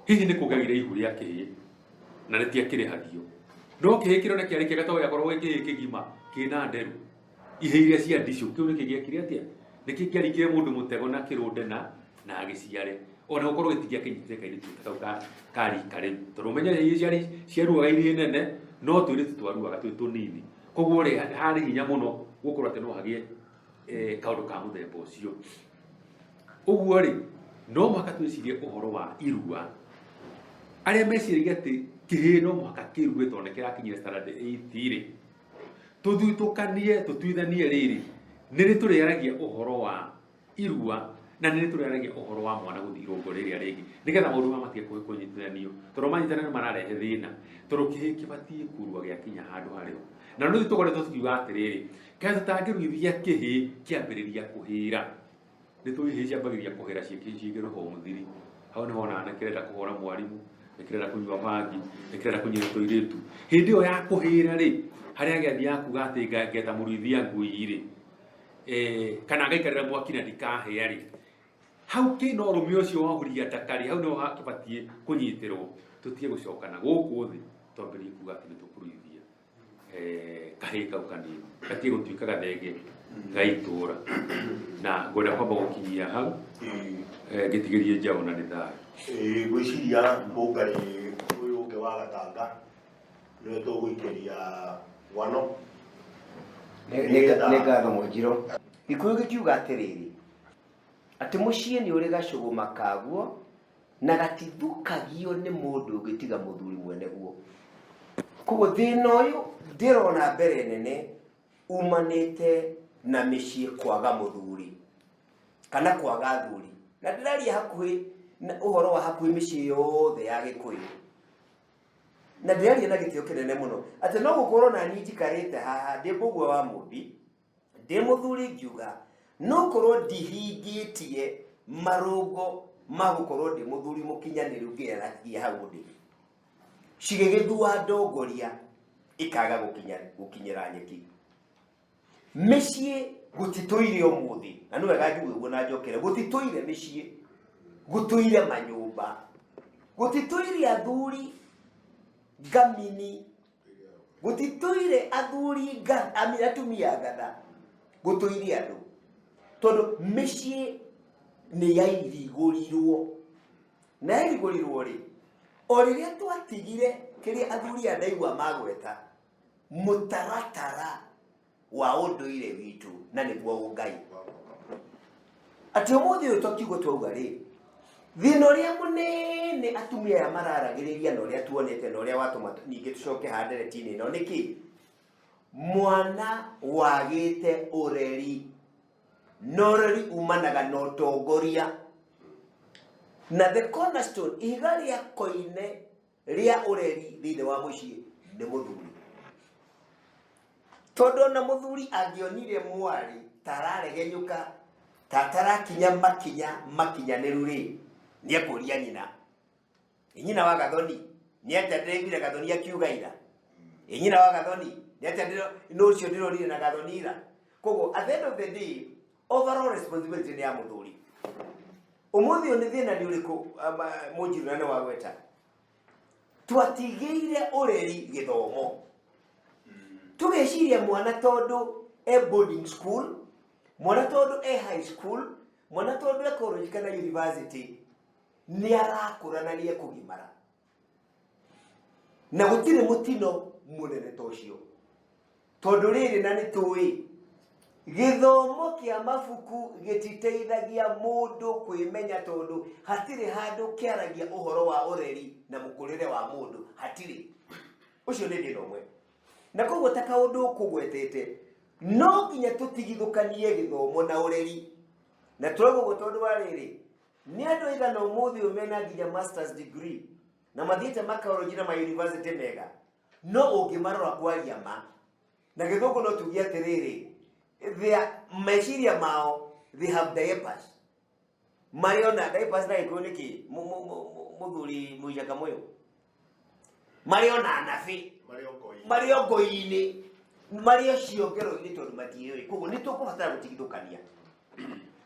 hihi nĩ kũngĩagĩire ihu rĩa kĩhĩĩ na rĩtiakĩrĩhagio, no kĩhĩĩ kĩroneka kĩarĩ kĩega tondũ gĩakoragwo gĩ kĩhĩĩ kĩgima kĩna nderu, ihĩĩ iria cia ndicũ, kĩu nĩkĩo gĩekire atĩa? Nĩ kĩngĩarikire mũndũ mũtego na kĩrũnde na agĩciare, ona gũkorwo gĩtingĩakĩnyitire kairĩtu ta kau ka rika rĩu, tondũ ũmenye ihĩĩ ciaruaga irĩ nene, no tũirĩtu twaruaga twĩ tũnini. Koguo rĩ, harĩ hinya mũno gũkorwo atĩ no hagĩe kaũndũ ka mũthemba ũcio. Ũguo rĩ, no mũhaka twĩcirie ũhoro wa irua. Arĩa meciragia atĩ kĩhĩĩ no mũhaka kĩrue tondũ nĩ kĩrakinyire standard 8 rĩ, tũthutũkanie, tũtuithanie rĩrĩ, nĩ rĩ tũrĩaragia ũhoro wa irua na nĩ rĩ tũrĩaragia ũhoro wa mwana gũthiĩ irũngo rĩrĩa rĩngĩ, nĩgetha maũndũ maya matige kũnyitithanio, tondũ manyitana nĩ mararehe thĩna, tondũ kĩhĩĩ kĩbatiĩ kũrua gĩakinya handũ harĩo. Na rĩu tũkoretwo tũkiuga atĩrĩrĩ, kaĩ tũtangĩruithia kĩhĩĩ kĩambĩrĩria kũhĩra? Nĩ tũĩ ihĩĩ ciambagĩrĩria kũhĩra ciĩkĩrwo form 3. Hau nĩho wonaga nĩ kĩrenda kũhũra mwarimũ, nĩ kĩrenda kũnyua bangi, nĩ kĩrenda kũnyita tũirĩtu. Hĩndĩ ĩyo ya kũhĩra rĩ, harĩa gĩathiaga kuga atĩ ngeta mũruithia ngui rĩ, kana ngaikarĩra mwaki na ndikahĩa rĩ, hau kĩna ũrũme ũcio wa huria ndaka rĩ, hau nĩho hakĩbatiĩ kũnyitĩrwo, tũtige gũcoka na gũkũ thĩ, twambĩrĩrie kuga atĩ nĩ tũkũruithia. Kahĩĩ kau kanini gatige gũtuĩka gathenge ga itũra, na ngwenda kwamba gũkinyia hau, ngĩtigĩrie njaũ na nĩ thayũ. Ngwĩciria mũngarĩ ũyũ ũngĩ wa Gatanga nĩwe tũgũikĩria ng'wano. Nĩ ngatho Mũnjirũ. Gĩkũyũ gĩkiuga atĩrĩrĩ, atĩ mũciĩ nĩ ũrĩ gacũgũma kaguo na gatithũkagio nĩ mũndũ ũngĩ tiga mũthuri mwene guo. Koguo thĩna ũyũ ndĩrona mbere nene umanĩte na mĩciĩ kwaga mũthuri kana kwaga athuri, na ndĩraria hakuhĩ na ũhoro wa hakuhĩ mĩciĩ yothe ya Gĩkũyũ, na ndĩraria na gĩtĩo kĩnene mũno atĩ no gũkorwo na niĩ njikarĩte haha ndĩ Mbũgua wa Mũmbi, ndĩ mũthuri, ngiuga no korwo ndihingĩtie marũngo ma gũkorwo ndĩ mũthuri mũkinyanĩru ngĩaragia hau ndĩ cigĩgĩthua ndongoria ikaga gũkinyĩra nyeki. Mĩciĩ gũtitũire ũmũthĩ, na nĩ wega njuge ũguo na njokere, gũtitũire mĩciĩ, gũtũire manyũmba, gũtitũire athuri ngamini, gũtitũire athuri atumia ngatha, gũtũire andũ, tondũ mĩciĩ nĩ yairigũrirwo. Na yairigũrirwo rĩ, o rĩrĩa twatigire kĩrĩa athuri aya ndaigua magweta, mũtaratara wa ũndũire witũ, na nĩguo ũngai. Atĩ ũmũthĩ ũyũ to kiugo twauga rĩ, thĩna ũrĩa mũnene atumia aya mararagĩrĩria na ũrĩa tuonete na ũrĩa watũma ningĩ tũcoke haha ndereti-inĩ ĩno nĩkĩ? Mwana wagĩte ũreri, na ũreri umanaga na ũtongoria, na the cornerstone, ihiga rĩa koine rĩa ũreri thĩinĩ wa mũciĩ nĩ mũthuri, tondũ ona mũthuri angĩonire mwarĩ ta araregenyũka, ta atarakinya makinya makinyanĩru rĩ, nĩ ekũria nyina, ĩ nyina wa Gathoni nĩ atĩa ndĩraiguire Gathoni akiuga ira? Ĩ nyina wa Gathoni nĩ atĩa nũ ũcio ndĩronire na Gathoni ira? Koguo at the end of the day, overall responsibility nĩ ya mũthuri. Ũmũthĩ ũyũ nĩ thĩna nĩ ũrĩkũ, Mũnjirũ, na nĩ wagweta twatigĩire ũreri gĩthomo, tũgeciria mwana tondũ e boarding school, mwana tondũ e high school, mwana tondũ e college kana university, nĩ arakũra na nĩ ekũgimara, na gũtirĩ mũtino mũnene ta ũcio, tondũ rĩrĩ na nĩ tũĩ gĩthomo kĩa mabuku gĩtiteithagia mũndũ kwĩmenya, tondũ hatirĩ handũ kĩaragia ũhoro wa ũreri na mũkũrĩre wa mũndũ, hatirĩ. Ũcio nĩ thĩna ũmwe. Na koguo ta kaũndũ kũgwetete, no nginya tũtigithũkanie gĩthomo na ũreri, na tũrauga ũguo tondũ wa rĩrĩ, nĩ andũ aigana ũmũthĩ ũyũ mena nginya masters degree na mathiĩte makarojĩ na mayunivasĩtĩ mega, no ũngĩmarora kwaria ma na gĩthũngũ no tuge atĩrĩrĩ, their meciria mao, they have diapers, marĩ ona diapers na Gĩkũyũ nĩ kĩ, mũthuri Mũicaka Mũyũ? Marĩ ona nabi marĩ o ngoi-inĩ, marĩ o ciongero-inĩ, tondũ matiĩũĩ. Koguo nĩ tũkũbatara gũtigithũkania,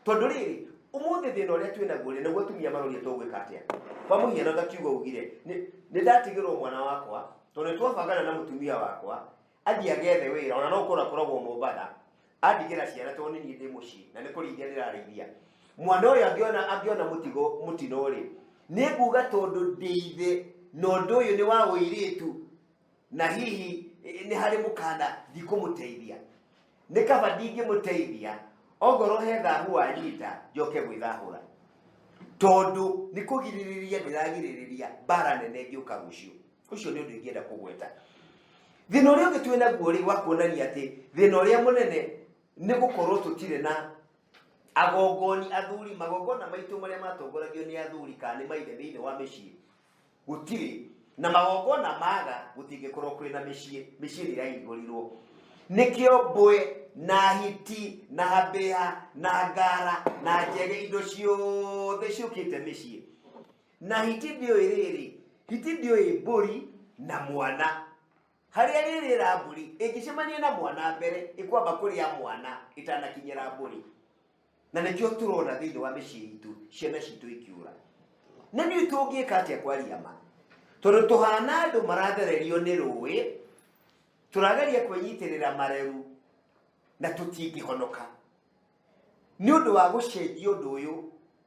tondũ rĩrĩ, ũmũthĩ thĩna ũrĩa twĩ naguo rĩ, naguo atumia maroria tũgwĩka atĩa. Kwa mũhiano, ta kiugo ugire, nĩ ndatigĩrwo mwana wakwa, tondũ nĩ twabangana na mũtumia wakwa athiĩ agethe wĩra, ona no gũkorwo akoragwo Mombatha, andigĩra ciana tondũ nĩ niĩ ndĩ mũciĩ na nĩ kũrĩithia ndĩrarĩithia. Mwana ũyũ angĩona mũtigo mũtino rĩ, nĩ nguga tondũ ndĩ ithe na ũndũ ũyũ nĩ wa ũirĩtu na hihi nĩ harĩ mũkana, ndikũmũteithia, nĩ kaba ndingĩmũteithia, ongorwo he thahu wanyita njoke gwĩthahũra. Tondũ nĩ kũgirĩrĩria ndĩragirĩrĩria mbara nene ĩngĩũka rũciũ. Ũcio nĩ ũndũ ingĩenda kũgweta. Thĩna ũrĩa ũngĩ twĩ naguo rĩ, wa kuonania atĩ thĩna ũrĩa mũnene nĩ gũkorwo tũtirĩ na agongoni athuri, magongona maitũ marĩa matongoragio nĩ athuri kana nĩ maithe thĩinĩ wa mĩciĩ gũtirĩ, na magongona maga gũtingĩkorwo kwĩna mĩciĩ, mĩciĩ nĩ ĩrahingũrirwo. Nĩkĩo mbwe na hiti na mbĩa na ngara na njege indo ciothe ciũkĩte mĩciĩ. Na hiti ndĩũĩ rĩrĩ, hiti ndĩũĩ mbũri na mwana. Harĩa rĩrĩra mbũri ĩngĩcemania na mwana mbere, ĩkwamba kũrĩa mwana ĩtanakinyĩra mbũri. Na nĩkĩo tũrona thĩinĩ wa mĩciĩ itũ ciana citũ ikiũra. Na nĩ tũngĩka atĩa kwaria ma? Tondũ tũhana andũ marathererio nĩ rũĩ, tũrageria kwĩnyitĩrĩra mareru na tũtingĩhonoka. Nĩ ũndũ wa gũcenjia ũndũ ũyũ,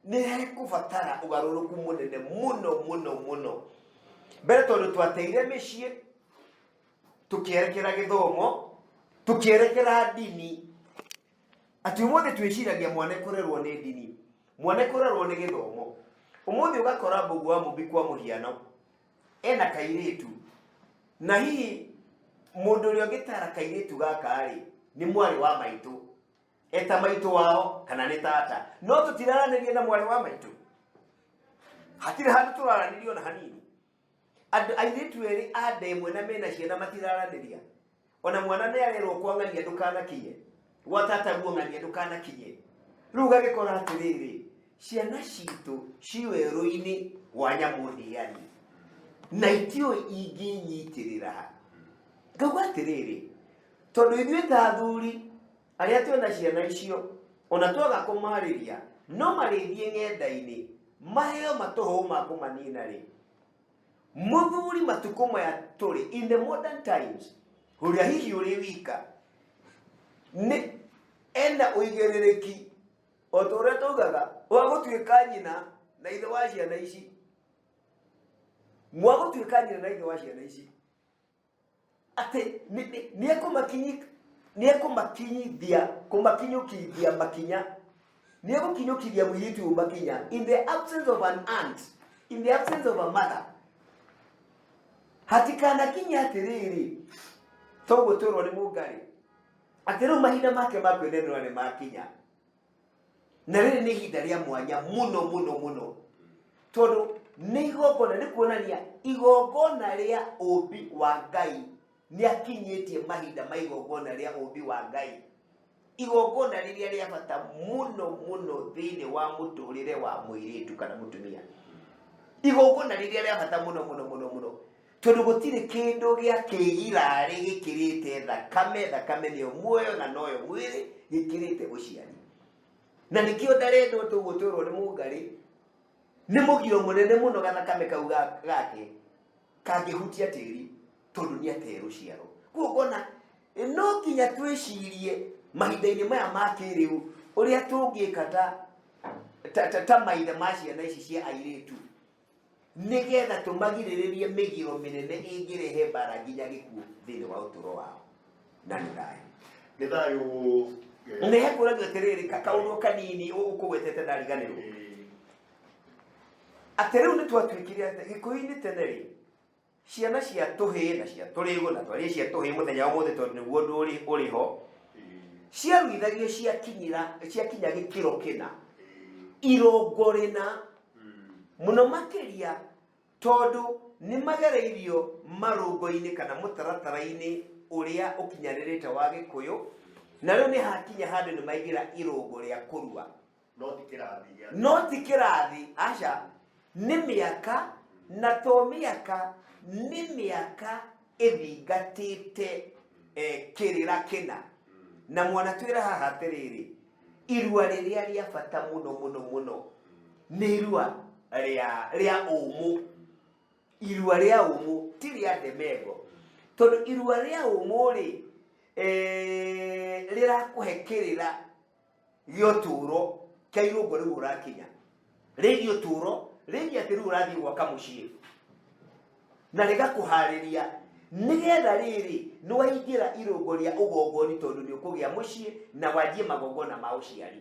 nĩ hekũbatara ũgarũrũku mũnene mũno mũno mũno. Mbere tondũ twateire mĩciĩ, tũkĩerekera gĩthomo, tũkĩerekera ndini, atĩ ũmũthĩ twĩciragia mwana kũrerwo nĩ ndini, mwana kũrerwo nĩ gĩthomo. Ũmũthĩ ũgakora Mbũgũ wa Mũmbi kwa mũhiano, ena kairĩtu, na hihi mũndũ ũrĩa ũngĩtara kairĩtu gaka rĩ, nĩ mwarĩ wa maitũ, eta maitũ wao kana nĩ tata, no tũtiraranĩria na mwarĩ wa maitũ, hatirĩ handũ tũraranĩria ona hanini. Andũ airĩtu erĩ a nda ĩmwe na mena ciana matiraranĩria, ona mwana nĩ arerwo kwa ng'ania ndũkanakinye, gwa tata guo ng'ania ndũkanakinye. Rĩu ũgagĩkora atĩrĩrĩ, ciana citũ ci werũ-inĩ wa nyamũ ndĩani na itiũĩ ingĩnyitĩrĩra ha. Ngauga atĩrĩrĩ, tondũ ithuĩ ta athuri arĩa twĩna ciana icio, ona twaga kũmarĩria no marĩthiĩ ng'enda-inĩ maheo matũhũhũ ma kũmanina rĩ, mũthuri matukũ maya tũrĩ in the modern times, ũrĩa hihi ũrĩ wika nĩ ena ũigĩrĩrĩki o ta ũrĩa taugaga wa gũtuĩka nyina na ithe wa ciana ici, wa gũtuĩka nyina na ithe wa ciana ici, atĩ nĩ ekũmakinyithia kũmakinyũkithia makinya, nĩ egũkinyũkithia mũirĩtu ũyũ makinya in the absence of an aunt, in the absence of a mother. Hatikanakinya atĩrĩrĩ, toguo twĩrwo nĩ Mũngarĩ atĩ rĩu mahinda make ma kwĩnenũra nĩ makinya, na rĩrĩ nĩ ihinda rĩa mwanya mũno mũno mũno, tondũ nĩ igongona, nĩ kuonania igongona rĩa ũmbi wa Ngai nĩ akinyĩtie mahinda ma igongona rĩa ũmbi wa Ngai, igongona rĩrĩa rĩa bata mũno mũno thĩinĩ wa mũtũrĩre wa mũirĩtu kana mũtumia, igongona rĩrĩa rĩa bata mũno mũno mũno mũno, tondũ gũtirĩ kĩndũ gĩa kĩgirarĩ gĩkĩrĩte thakame. Thakame nĩyo muoyo na noyo mwĩrĩ, gĩkĩrĩte ũciari, na nĩkĩo ndarendwo tũguo twĩrwo nĩ Mũngarĩ nĩ mũgiro mũnene mũno gathakame kau gake kangĩhutia tĩri, tondũ nĩ atee rũciaro. Koguo ngona no nginya twĩcirie mahinda-inĩ maya ma kĩrĩu ũrĩa tũngĩka ta maithe ma ciana ici cia airĩtu, nĩgetha tũmagirĩrĩrie mĩgiro mĩnene ĩngĩrehe mbara nginya gĩkuũ thĩinĩ wa ũtũũro wao. Na nĩ thayũ. Nĩ thayũ. Nĩ hekũragio atĩrĩrĩ, kaũndũ kanini ũkũgwetete ndariganĩrwo, atĩ rĩu nĩ twatuĩkire atĩ Gĩkũyũ-inĩ tene rĩ, ciana cia tũhĩĩ na cia tũrĩgũ, na twarie cia tũhĩĩ mũthenya wa ũmũthĩ tondũ nĩguo ũndũ ũrĩ ho, ciaruithagio ciakinyĩra ciakinya gĩkĩro kĩna, irũngo rĩna mũno makĩria, tondũ nĩ magereirio marũngo-inĩ kana mũtaratara-inĩ ũrĩa ũkinyanĩrĩte wa Gĩkũyũ, na rĩu nĩ hakinya handũ nĩ maingĩra irũngo rĩa kũrua. No ti kĩrathi gĩa No ti kĩrathi, aca, nĩ mĩaka, na to mĩaka, nĩ mĩaka ĩthingatĩte kĩrĩra kĩna. Na mwana twĩra haha atĩrĩrĩ, irua rĩrĩa rĩa bata mũno mũno mũno nĩ irua rĩa ũmũ, irua rĩa ũmũ, ti rĩa ndemengo, tondũ irua rĩa ũmũ rĩ, rĩrakũhe kĩrĩra gĩa ũtũũro kĩa irũngo rĩu ũrakinya rĩgiĩ ũtũũro, rĩgiĩ atĩ rĩu ũrathiĩ gwaka mũciĩ, na rĩgakũharĩria nĩgetha rĩrĩ nĩ waingĩra irũngo rĩa ũgongoni, tondũ nĩ ũkũgĩa mũciĩ na wanjie magongona ma ũciari,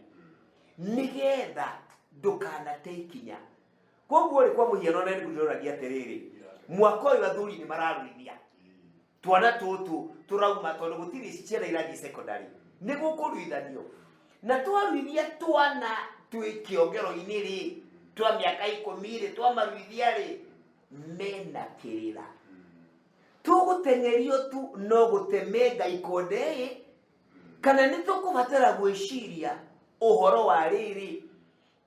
nĩgetha Ndũkanate ikinya. Koguo rĩ, kwa mũhiano, na nĩguo ndĩroragia atĩrĩrĩ, mwaka ũyũ athuri nĩ mararuithia twana tũtũ tũrauma, tondũ gũtirĩ ciana irathiĩ secondary, nĩ gũkũruithanio. Na twaruithia twana twĩ kĩongero-inĩ rĩ, twa mĩaka 10 rĩ, twamaruithia rĩ, mena kĩrĩra tũgũteng'erio tu no gũtemenga ikonde ĩ, kana nĩ tũkũbatara gwĩciria ũhoro wa rĩrĩ,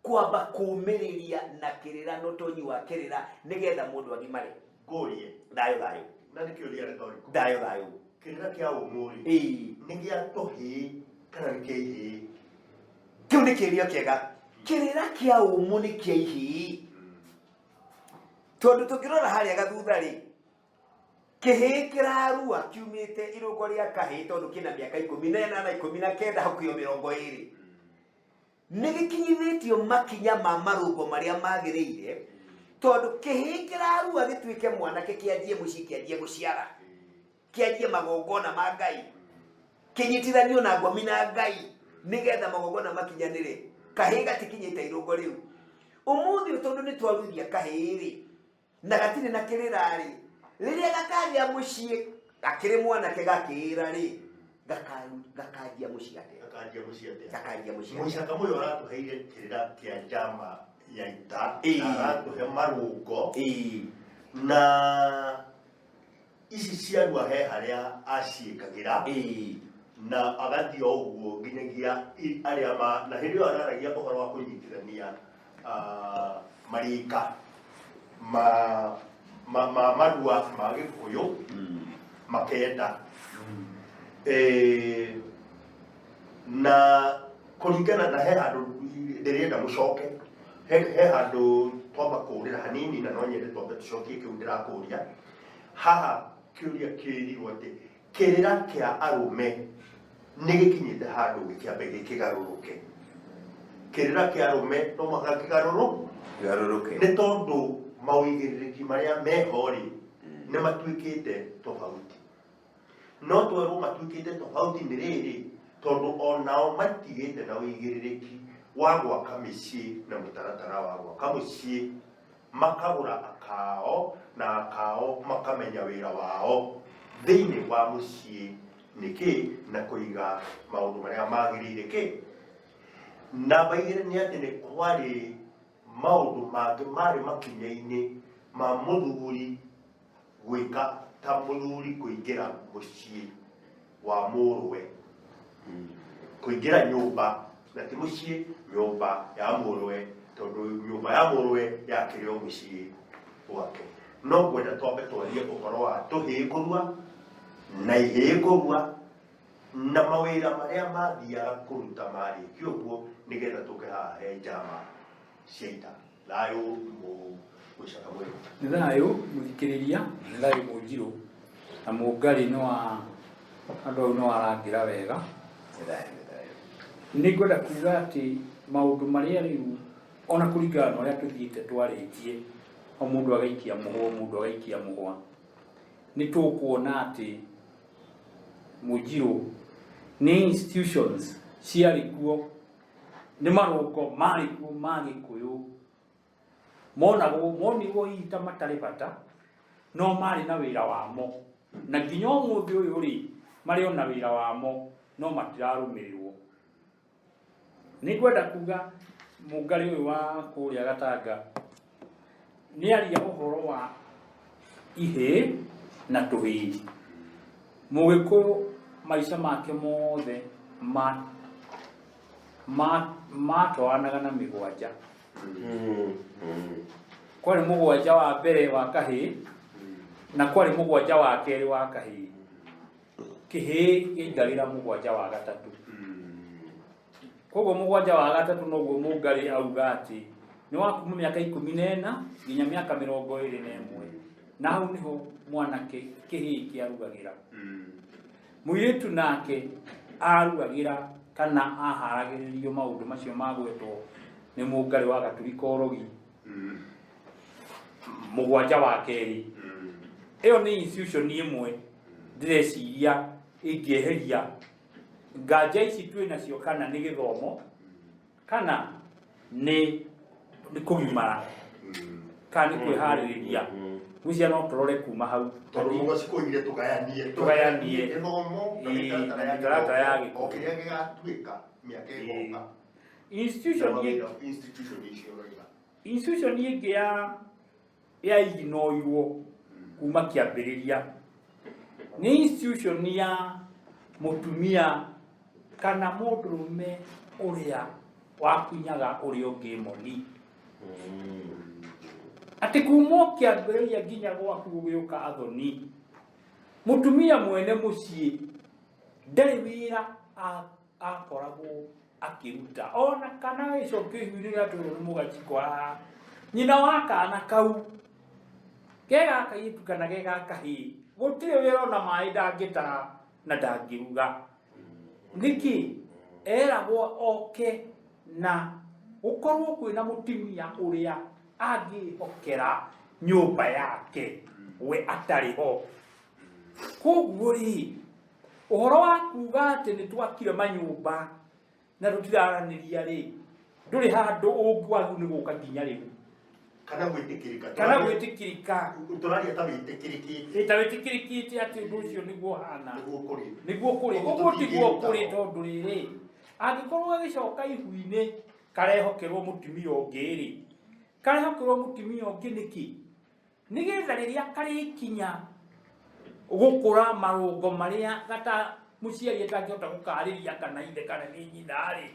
kwamba kũmĩrĩria na kĩrĩra na ũtonyi wa kĩrĩra, nĩgetha mũndũ agimare. Ngũrie. Thayũ thayũ. Na nĩ kĩũria rhetorical. Thayũ thayũ. Kĩrĩra kĩa ũmũ rĩ, nĩ gĩa tũhĩĩ kana nĩ kĩa ihĩĩ? Kĩu nĩ kĩũria kĩega. Kĩrĩra kĩa ũmũ nĩ kĩa ihĩĩ, tondũ tũngĩrora harĩa gathutha rĩ, kĩhĩĩ kĩrarua kiumĩte irũngo rĩa kahĩĩ, tondũ kĩna mĩaka 18, 19, hakuhĩ o 20, nĩ gĩkinyithĩtio makinya ma marũngo marĩa magĩrĩire, tondũ kĩhĩĩ kĩrarua gĩtuĩke mwanake, kĩanjie mũciĩ, kĩanjie gũciara, kĩanjie magongona ma Ngai, kĩnyitithanio na ngomi na Ngai, nĩgetha magongona makinyanĩre. Kahĩĩ gatikinyĩte irũngo rĩu ũmũthĩ ũyũ, tondũ nĩ twaruithia kahĩĩ rĩ, na gatirĩ na kĩrĩra rĩ, rĩrĩa gakagĩa mũciĩ gakĩrĩ mwanake gakĩĩra rĩ, gakanjia mũciĩ atĩa? Gakanjia mũciĩ atĩa? Gakanjia mũciĩ atĩa? Mũicaka mũyũ aratũheire kĩrĩra kĩa njama ya ita, na aratũhe marũngo, na ici ciarua he harĩa aciĩkagĩra, na agathiĩ o ũguo nginyagia arĩa ma na hĩndĩ ĩyo araragia ũhoro wa kũnyitithania marika ma marua ma Gĩkũyũ makenda. Na kũringana na he handũ ndĩrenda mũcoke, he handũ twamba kũũrĩra hanini, na no nyende twambe tũcokie kĩu ndĩrakũria haha. Kĩũria kĩrirwo atĩ kĩrĩra kĩa arũme nĩ gĩkinyĩte handũ gĩkĩambe gĩkĩgarũrũke. Kĩrĩra kĩa arũme no mũhaka kĩgarũrũ Garũrũke. Nĩ tondũ mawĩigĩrĩrĩki marĩa meho rĩ, nĩ matuĩkĩte tofauti. No twerwo matuĩkĩte tofauti nĩ rĩrĩ, tondũ onao matigĩte na ũigĩrĩrĩki wa gwaka mĩciĩ na mũtaratara wa gwaka mũciĩ, makagũra akao, na akao makamenya wĩra wao thĩinĩ wa mũciĩ nĩkĩ, na kũiga maũndũ marĩa magĩrĩire kĩ. Namba 2 nĩ atĩ nĩ kwarĩ maũndũ mangĩ marĩ makinya-inĩ ma mũthuri gwĩka, ta mũthuri kũingĩra mũciĩ wa mũrũwe, kũingĩra nyũmba, na ti mũciĩ, nyũmba ya mũrũwe, tondũ nyũmba ya mũrũwe yakĩrĩ o mũciĩ gwake. No ngwenda twambe twarie ũhoro wa tũhĩĩ kũrua na ihĩĩ kũrua, na mawĩra marĩa mathiaga kũruta marĩkia ũguo, nĩgetha tũke haha he njama cia ita. Thayũ, mũicaka mwĩrĩ. Nĩ thayũ, mũthikĩrĩria, nĩ thayũ, mũnjirũ na mũngarĩ. Nĩ wa andũ au nĩ warangĩra wega. Nĩ thayũ, nĩ thayũ. Nĩ ngwenda kuga atĩ maũndũ marĩa rĩu, ona kũringana na ũrĩa tũthiĩte twarĩtie, o mũndũ agaikia mũhwa, o mũndũ agaikia mũhwa, nĩ tũkuona atĩ, mũnjirũ, nĩ institutions ciarĩ kuo, nĩ marũngo marĩ kuo ma Gĩkũyũ monagwo, monirwo hihi ta matarĩ bata, no marĩ na wĩra wamo, na nginya ũmũthĩ ũyũ rĩ, marĩ o na wĩra wamo, no matirarũmĩrĩrwo. Nĩ ngwenda kuga mũngarĩ ũyũ wa kũrĩa Gatanga nĩ aria ũhoro wa ihĩĩ na tũhĩĩ. Mũgĩkũyũ maica make mothe matwaranaga na mĩgwanja. Kwarĩ mũgwanja wa mbere wa kahĩĩ, na kwarĩ mũgwanja wa kerĩ wa kahĩĩ. Kĩhĩĩ gĩaingagĩra mũgwanja wa gatatũ. Koguo mũgwanja wa gatatũ noguo mũngarĩ auga atĩ nĩ wa kuma mĩaka 14 nginya mĩaka 21, na hau nĩho mwanake kĩhĩĩ kĩarugagĩra. Mũirĩtu nake aruagĩra kana aharagĩrĩrio maũndũ macio magwetwo nĩ mũngarĩ wa Gaturi Korogi, mũgwanja wa kerĩ. Ĩyo nĩ institution ĩmwe ndĩreciria ĩngĩeheria nganja ici twĩ nacio, kana nĩ gĩthomo kana nĩ Nĩ kũgimara kana nĩ kwĩharĩrĩria. Ngwĩciria no tũrore kuma hau. Tondũ mũgacikoigire tũgayanie. Tũgayanie. Gĩthomo na Ĩĩ, mĩtaratara ya mĩtaratara ya gĩthomo, gĩthomo. o kĩrĩa gĩgatuĩka mĩaka ĩgoka. Institution Na ĩngĩ mawĩra, institution icio ũroiga. Institution ĩngĩ ya yaiginoirwo kuma kĩambĩrĩria nĩ institution ya mũtumia kana mũndũrũme ũrĩa wakunyaga ũrĩa ũngĩ moni, atĩ kuma o kĩambĩrĩria nginya gwaku gũgĩũka athoni, mũtumia mwene mũciĩ ndarĩ wĩra akoragwo akĩruta, ona kana gĩcokio ihu-inĩ rĩa twĩrwo nĩ mũgacikwa haha, nyina wa kana kau ke ga kairĩtu kana ke ga kahĩĩ, gũtirĩ wĩra, ona maĩ ndangĩtaha na ndangĩruga. Nĩkĩ eragwo oke na gũkorwo kwĩna mũtumia ũrĩa angĩhokera nyũmba yake we atarĩ ho? Koguo rĩ, ũhoro wa kuga atĩ nĩ twakire manyũmba na tũtiraranĩria rĩ, ndũrĩ handũ ũngĩwagĩrĩirwo nĩ gũka nginya rĩu. Kana gwĩtĩkĩrĩka. Kana gwĩtĩkĩrĩka. Tũraria ta wĩtĩkĩrĩkĩte. Ĩ, ta wĩtĩkĩrĩkĩte atĩ ũndũ ũcio nĩguo ũhana. Nĩguo kũrĩ. Nĩguo kũrĩ. Ũguo Ũguo tiguo tũtingĩruta kũrĩ ho. Tondũ rĩrĩ, angĩkorwo gagĩcoka ihu-inĩ karehokerwo mũtumia ũngĩ rĩ, karehokerwo mũtumia ũngĩ nĩkĩ? Nĩgetha rĩrĩa karĩkinya gũkũra marũngo marĩa gata mũciari atangĩhota gũkarĩria, kana ithe kana nĩ nyina rĩ,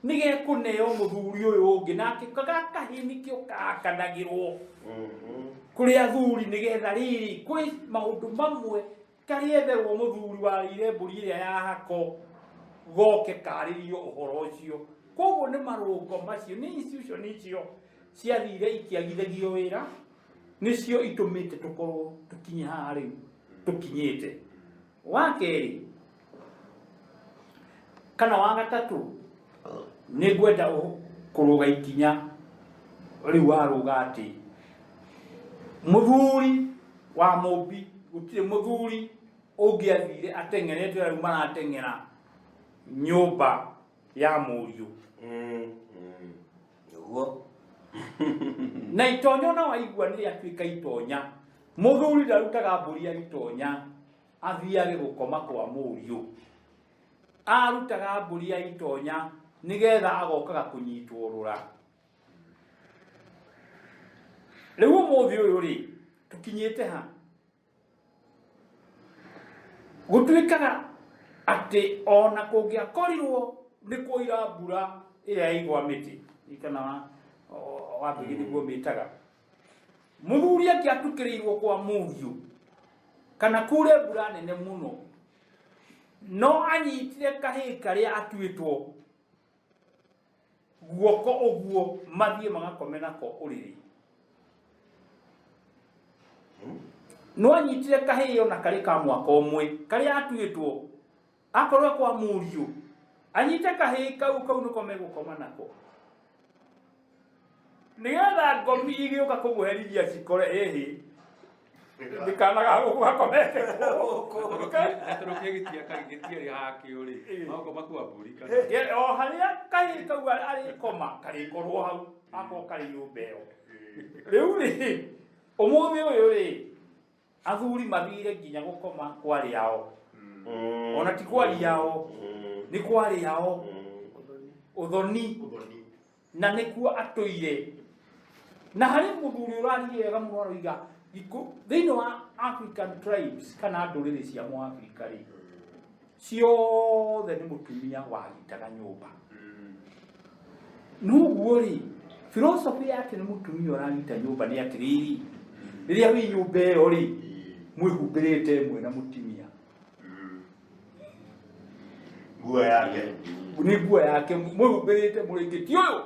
nĩgekũneo mũthuri ũyũ ũngĩ, nake gakahĩ nĩkĩo kakanagĩrwo kũrĩ athuri, nĩgetha rĩrĩ kwĩ maũndũ mamwe karĩetherwo mũthuri warĩire mbũri ĩrĩa ya hako goke karĩrio ũhoro ũcio. Koguo nĩ marũngo macio, nĩ institution icio ciathire ikĩagithagio wĩra, nĩcio itũmĩte tũkorwo tũkinye haha rĩu tũkinyĩte. Wa kerĩ kana wa gatatũ, nĩ ngwenda kũrũga ikinya rĩu warũga atĩ mũthuri wa mũmbi, gũtirĩ mũthuri ũngĩathire ateng'erete rĩu marateng'era nyũmba ya mũriũ. Nĩguo. Na itonya ona waigua nĩ rĩatuĩka itonya, mũthuri ndarutaga mbũri ya itonya athiage gũkoma kwa mũriũ. Arutaga mbũri ya itonya nĩgetha agokaga kũnyitwo rũra. Rĩu ũmũthĩ ũyũ rĩ, tũkinyĩte ha gũtuĩkaga atĩ ona kũngĩakorirwo nĩ kũira mbura ĩrĩa yaigwa mĩtĩ kana wambĩgĩ nĩguo mĩtaga, mũthuri angĩatukĩrĩirwo kwa mũriũ kana kure mbura nene mũno, no anyitire kahĩĩ karĩa atuĩtwo guoko ũguo mathiĩ magakome nako ũrĩrĩ. No anyitire kahĩĩ ona karĩ ka mwaka ũmwe karĩa atuĩtwo, akorwo kwa mũriũ, anyite kahĩĩ kau, kau nĩko megũkoma nako, nĩgetha ngomi igĩũka kũmũherithia cikore ĩhĩ nĩ kana ga gũkũ gakomete gũkũ. Gatoro gĩtiarĩ hakĩo rĩ, magokoma kwa mbũri kana O harĩa kahĩĩ kau arĩkoma karĩkorwo hau, akorwo karĩ nyũmba ĩyo. Rĩu rĩ, ũmũthĩ ũyũ rĩ, athuri mathire nginya gũkoma kwarĩ ao, ona ti kwari ao, nĩ kwarĩ ao ũthoni. Ũthoni. Na nĩkuo atũire. Na harĩ mũthuri ũraririe wega mũno, aroiga thĩinĩ wa African tribes kana ndũrĩrĩ cia mũAfrika rĩ, ciothe nĩ mũtumia wagitaga nyũmba. Noguo rĩ, philosophy yake nĩ mũtumia ũragita nyũmba nĩ atĩrĩrĩ, rĩrĩa wĩ nyũmba ĩyo rĩ, mwĩhumbĩrĩte ĩmwe na mũtumia. Nguo yake. Nĩ nguo yake mwĩhumbĩrĩte mũrĩngĩti ũyũ,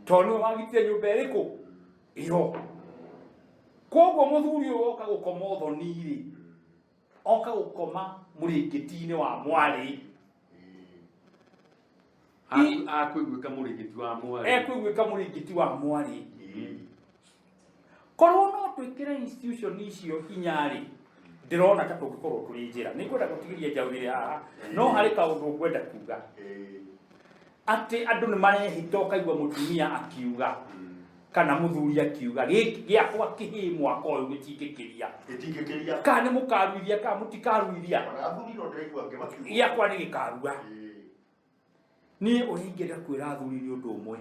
tondũ nĩwe wagitire nyũmba ĩrĩkũ ĩyo. Koguo mũthuri ũyũ oka gũkoma ũthoni rĩ, oka gũkoma mũrĩngĩti-inĩ wa mwarĩ. Akũiguĩka mũrĩngĩti wa mwarĩ. Ekũiguĩka mũrĩngĩti wa mwarĩ. Korwo no twĩkĩre institution icio hinya rĩ, ndĩrona ta tũngĩkorwo tũrĩ njĩra. Nĩ ngwenda gũtigĩria njaũ ĩrĩ haha, no harĩ kaũndũ ngwenda kuga, atĩ andũ nĩ marehĩta, ũkaigua mũtumia akiuga Kana mũthuri akiuga gĩkĩ gĩakwa kĩhĩ mwaka ũyũ gĩtingĩkĩria. Gĩtingĩkĩria. Kana nĩ mũkaruithia kana mũtikaruithia. Ona athuri no ndĩraigua angĩ makiuga. Gĩakwa nĩ gĩkarua. Niĩ ũrĩa ingĩenda kwĩra athuri nĩ ũndũ ũmwe,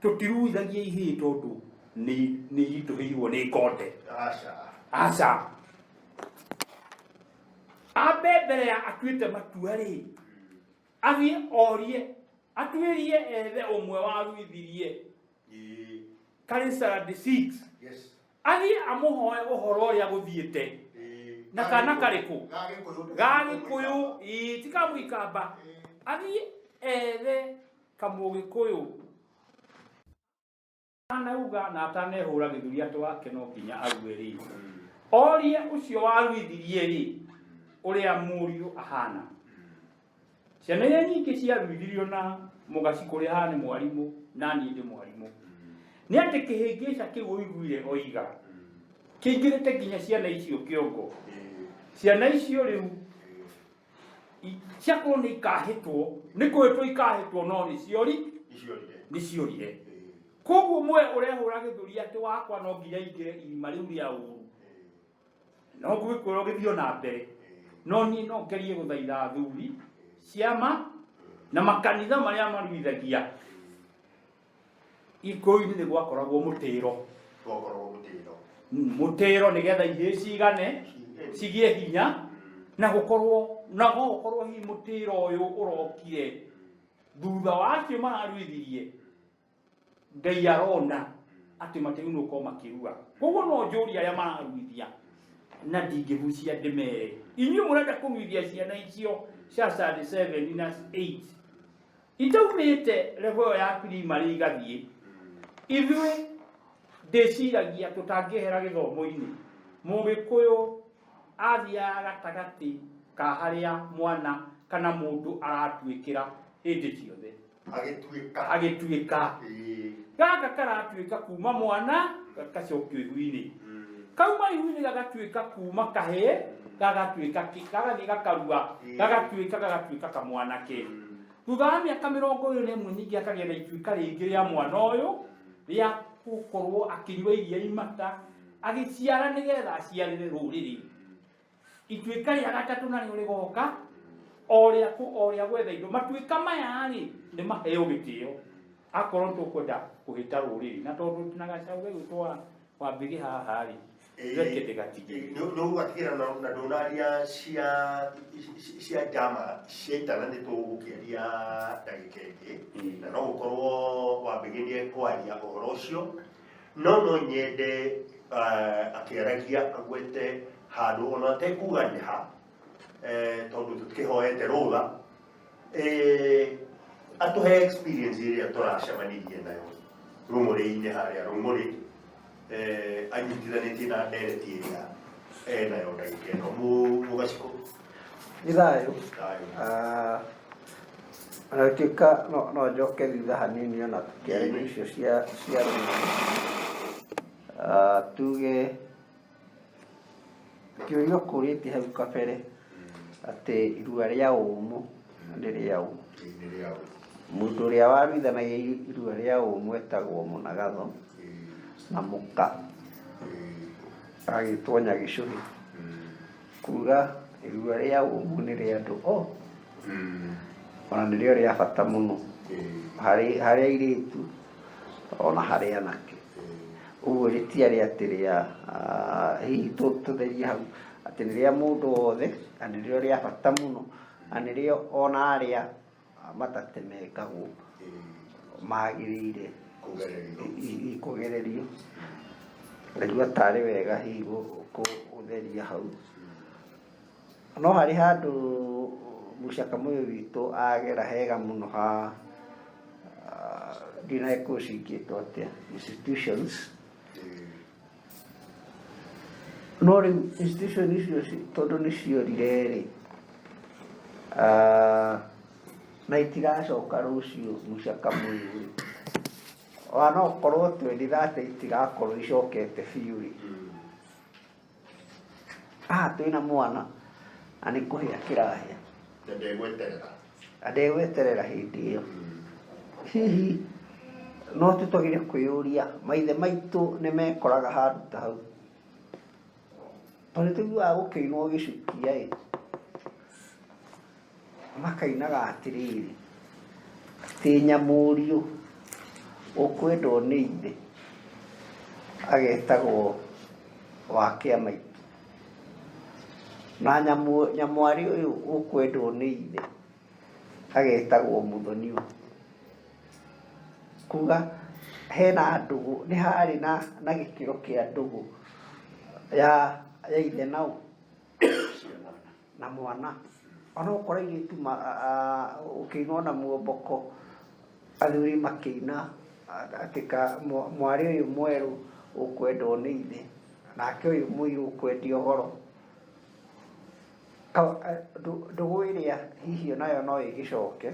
tũtiruithagia ihĩĩ tondũ nĩ nĩ itũhĩirwo nĩ ngonde. Aca. Aca. Ambe mbere ya atuĩte matua rĩ, athiĩ orie, atuĩrie ethe ũmwe waruithirie karĩ standard 6. Yes. Athiĩ amũhoe ũhoro ũrĩa gũthiĩte. Na kana karĩkũ? Ga Gĩkũyũ. Ga Gĩkũyũ, ĩĩ, ti ka Mũikamba. Athiĩ ethe kamũgĩkũyũ atanauga na atanehũra gĩthũri atĩ wake no nginya arue rĩ, orie ũcio waruithirie rĩ ũrĩa mũriũ ahana. Ciana iria nyingĩ ciaruithirio na mũgacikũrĩa haha nĩ mwarimũ, na niĩ ndĩ mwarimũ, nĩ atĩ kĩhĩngĩca kĩu ũiguire oiga kĩingĩrĩte nginya ciana icio kĩongo. Ciana icio rĩu ciakorwo nĩ ikahĩtwo, nĩ kũhĩtwo ikahĩtwo, no nĩ ciori nĩ ciorire. Koguo mwe ũrehũra gĩthũri atĩ wakwa no nginya ingĩre irima rĩu rĩa ũru, no ngũgĩkwĩra ũgĩthiĩ na mbere. No niĩ no ngerie gũthaitha athuri, ciama na makanitha marĩa maruithagia. Ikũyũ-inĩ nĩ gwakoragwo mũtĩro. Gwakoragwo mũtĩro. Mũtĩro nĩgetha ihĩĩ cigane, cigĩe hinya, na gũkorwo na no gũkorwo hihi mũtĩro ũyũ ũrokire thutha wa acio mararuithirie, Ngai arona atĩ matigĩrĩirwo gũkorwo makĩrua. Koguo no njũrie arĩa mararuithia, na ndingĩgucia ndĩmere, inyuĩ mũrenda kũruithia ciana icio cia standard 7 na 8 itaumĩte level ĩyo ya primary igathiĩ. Ithuĩ ndĩciragia tũtangĩehera gĩthomo-inĩ. Mũgĩkũyũ athiaga gatagatĩ ka harĩa mwana kana mũndũ aratuĩkĩra hĩndĩ ciothe. Agĩtuĩka. Agĩtuĩka. Gaka karatuĩka kuma mwana gacokio ihu-inĩ. Kauma ihu-inĩ gagatuĩka kuma kahĩĩ, gagatuĩka gagathiĩ gakarua, gagatuĩka gagatuĩka kamwanake. Thutha wa mĩaka 21 ningĩ akagĩa na ituĩka rĩngĩ rĩa mwana ũyũ rĩa gũkorwo akĩnyua iria imata, agĩciara nĩgetha aciarĩre rũrĩrĩ. Ituĩka rĩa gatatũ narĩo rĩgoka o rĩa o rĩa gwetha indo. Matuĩka maya rĩ nĩ maheo gĩtĩo akorwo tũkwenda kũhĩta rũrĩrĩ, na tondũ na gacaũ gegwĩtwo Wambĩgĩ haha rĩ, reke ndĩgatigĩre. Nĩ ũgũgatigĩra na ndũnaria cia njama cia itana, nĩ tũgũkĩaria ndagĩka ĩngĩ, na no gũkorwo Wambĩgĩ nĩ ekwaria ũhoro ũcio, no no nyende akĩaragia agwete handũ ona atekuga nĩ ha, tondũ tũtikĩhoete rũtha, atũhe experience ĩrĩa tũracemanirie nayo rũng'ũrĩ-inĩ harĩa rũng'ũrĩ, anyitithanĩtie na ndereti ĩrĩa enayo ndagĩka ĩno. Mũgacikũ. Nĩ thayũ. Ona gũtuĩka no njoke thutha hanini ona tũkĩarĩria icio cia rũng'ũrĩ, tuge kĩũria ũkũrĩtie hau kabere atĩ irua rĩa ũmũ nĩ rĩa ũ. Mũndũ ũrĩa waruithanagia irua rĩa ũmũ etagwo Mũnagatho, na mũka agĩtwo Nyagĩcũhĩ. Kuga irua rĩa ũmũ nĩ rĩa andũ o, ona nĩrĩo rĩa bata mũno harĩ airĩtu ona harĩ anake. Ũguo rĩtiarĩ atĩ rĩa hihi tũtherie hau atĩ nĩ rĩa mũndũ wothe, na nĩrĩo rĩa bata mũno, na nĩrĩo ona arĩa matatemengagwo magĩrĩire kũgererio. Ngaigua tarĩ wega hihi gũtheria hau. No harĩ handũ mũcaka mũyũ witũ agera hega mũno ha ndiũĩ na Gĩkũyũ cingĩtwo atĩa, institutions. No rĩu institution icio tondũ nĩ ciorire rĩ, na itiracoka rũciũ mũcaka mũyũ rĩ, ona no ũkorwo 2030 itigakorwo icokete biũ rĩ, haha twĩna mwana na nĩ kũhĩa kĩrahĩa. Na ndegweterera. Na ndegweterera hĩndĩ ĩyo. Hihi No tũtwagĩrĩire kwĩyũria maithe maitũ nĩ mekoraga handũ ta hau, tondũ nĩ tũiguaga gũkĩinwo gĩcukia ĩ, makainaga atĩrĩrĩ, atĩ nyamũriũ ũkwendwo nĩ ithe agetagwo wa kĩamaitũ, na nyamwarĩ ũyũ ũkwendwo nĩ ithe agetagwo mũthoniwa. Kuga hena ndũgũ, nĩ harĩ na gĩkĩro kĩa ndũgũ ya ithe na ũ? Na mwana. Ona ũkora airĩtu ũkĩinwo na muomboko, athuri makĩina atĩ mwarĩ ũyũ mwerũ ũkwendwo nĩ ithe, nake ũyũ mũirũ ũkwendia ũhoro. Ndũgũ ĩrĩa hihi onayo no ĩgĩcoke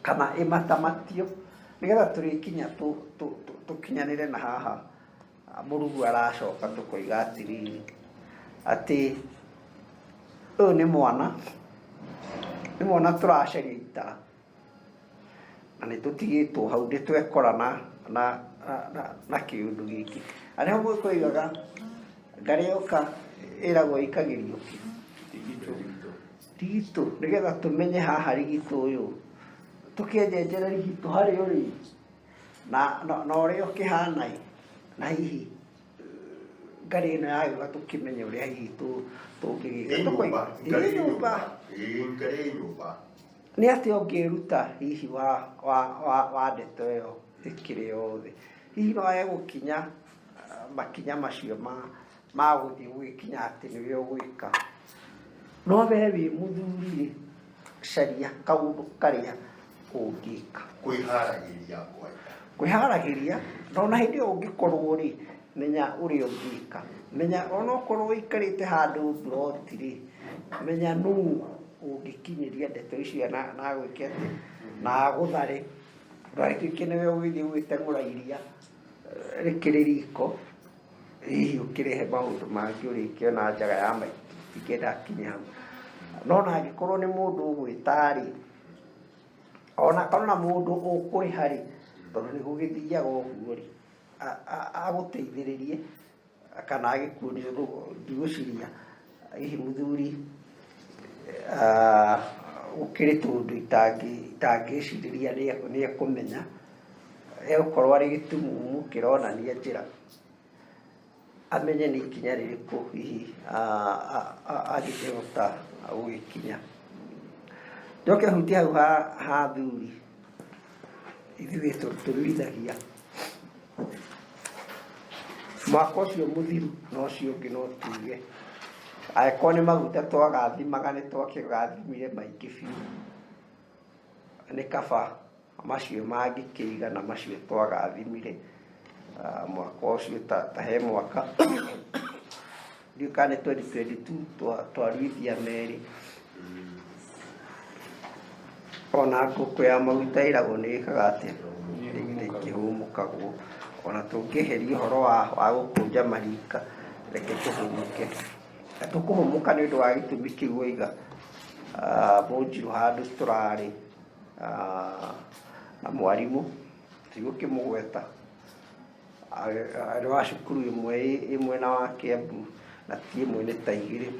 kana ĩmatamatio nĩgetha tũrĩkinya tũkinyanĩre na haha Mũrungu aracoka tũkoiga atĩrĩrĩ, atĩ ũyũ nĩ mwana, nĩ mwana tũracaria itara. Na nĩ tũtigĩtwo hau nĩ twekora na na na na kĩũndũ gĩkĩ. Na nĩho mũgĩkũyũ oigaga ngarĩ yoka ĩragwo ĩikagĩrio kĩ? Rigitũ. Nĩgetha tũmenye haha rigitũ ũyũ, tũkĩenjenjere rigitũ harĩa ũrĩ na na ũrĩa ũkĩhana ĩ, na hihi ngarĩ ĩno yagĩũka tũkĩmenye ũrĩa hihi tũngĩgĩka. Ĩ nyũmba, ngarĩ Ĩ nyũmba. Ĩ ngarĩ ĩ nyũmba. Nĩ atĩa ũngĩruta hihi wa, wa, wa, wa ndeto ĩyo ĩkĩrĩ yothe? Hihi no wage gũkinya makinya macio ma, ma gũthiĩ gũgĩkinya atĩ nĩwe ũgwĩka. No we wĩ mũthuri-rĩ, caria kaũndũ karĩa ũngĩka. Kwĩharagĩria kwanja. Kwĩharagĩria, na ona hĩndĩ ĩyo ũngĩkorwo rĩ, menya ũrĩa ũngĩka. Menya onokorwo ũikarĩte handũ mburoti rĩ, menya nũ ũngĩkinyĩria ndeto icio na agwĩke atĩ, na agũthare. Ndũgagĩtuĩke nĩwe ũgũgĩthiĩ gũgĩteng'ũra iria rĩkĩrĩ riko, hihi ũkĩrehe maũndũ mangĩ ũrĩkĩona njaga ya maitũ, ndingĩenda akinye hau. No ona angĩkorwo nĩ mũndũ ũgwĩta rĩ, ona kana mũndũ ũkũrĩha rĩ, tondũ nĩ gũgĩthiaga ũguo rĩ, agũteithĩrĩrie kana agĩkuonie tondũ ndigwĩciria hihi mũthuri gũkĩrĩ tũũndũ itangĩcirĩria nĩ ekũmenya, egũkorwo arĩ gĩtumumu kĩronania njĩra, amenye nĩ ikinya rĩrĩkũ hihi angĩkĩhota gũgĩkinya. Njoke hutie hau ha athuri, ithuĩ tũruithagia. Mwaka ũcio mũthiru na ũcio ũngĩ no tuge, angĩkorwo nĩ maguta twagathimaga nĩ twakĩgathimire maingĩ biũ, nĩ kaba macio mangĩkĩigana macio twagathimire mwaka ũcio ta he mwaka, ndiũĩ kana nĩ 2022 twaruithia merĩ. Ona ngũkũ ya maguta ĩragwo nĩ ĩkaga atĩa? Nĩ ĩkĩhũmũkagwo. Ona tũngĩeheria ũhoro wa gũkũnja marika, reke tũhũmũke. Na tũkũhũmũka nĩ ũndũ wa gĩtũmi kĩu waiga, Mũnjirũ handũ tũrarĩ na mwarimũ, ndigũkĩmũgweta, arĩ wa cukuru ĩmwe ĩ mwena wa Kĩambu, na ti ĩmwe nĩ ta igĩrĩ.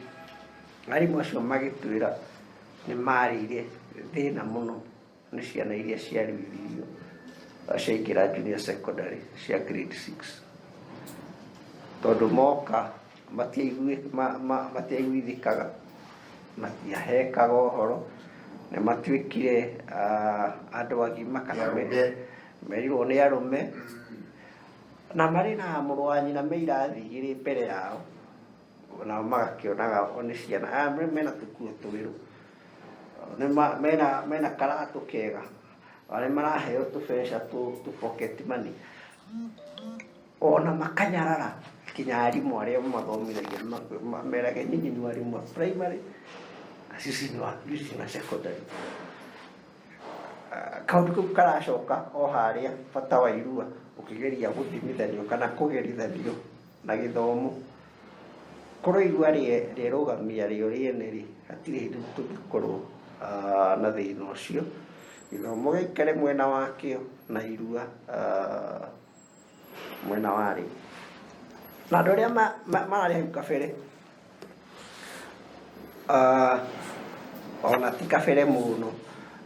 Arimũ acio magĩtwĩra nĩ marĩire thĩna mũno nĩ ciana iria ciaruithirio ciaingĩra junior secondary cia grade 6 tondũ moka matiaiguithĩkaga, matiahekaga ũhoro, nĩ matuĩkire andũ agima kana merirwo nĩ arũme na marĩ na mũrũ wa nyina me irathi igĩrĩ mbere yao. Nao magakĩonaga o nĩ ciana, aya mena tũkuo twerũ, mena karatũ kega, ona nĩ maraheo tũbeca tũ pocket money, ona makanyarara nginya arimũ arĩa mamathomithagia mamerage nyinyi ni walimu wa primary na sisi ni wa secondary. Kaũndũ kau karacoka o harĩa bata wa irua ũkĩgeria gũthimithanio kana kũgerithanio na gĩthomo. Korwo irua rĩerũgamia rĩo rĩene rĩ, hatirĩ hĩndĩ tũngĩkorwo na thĩna ũcio. Gĩthomo gĩikare mwena wakĩo na irua mwena warĩo. Na andũ arĩa mararĩ hau kabere, ona ti kabere mũno,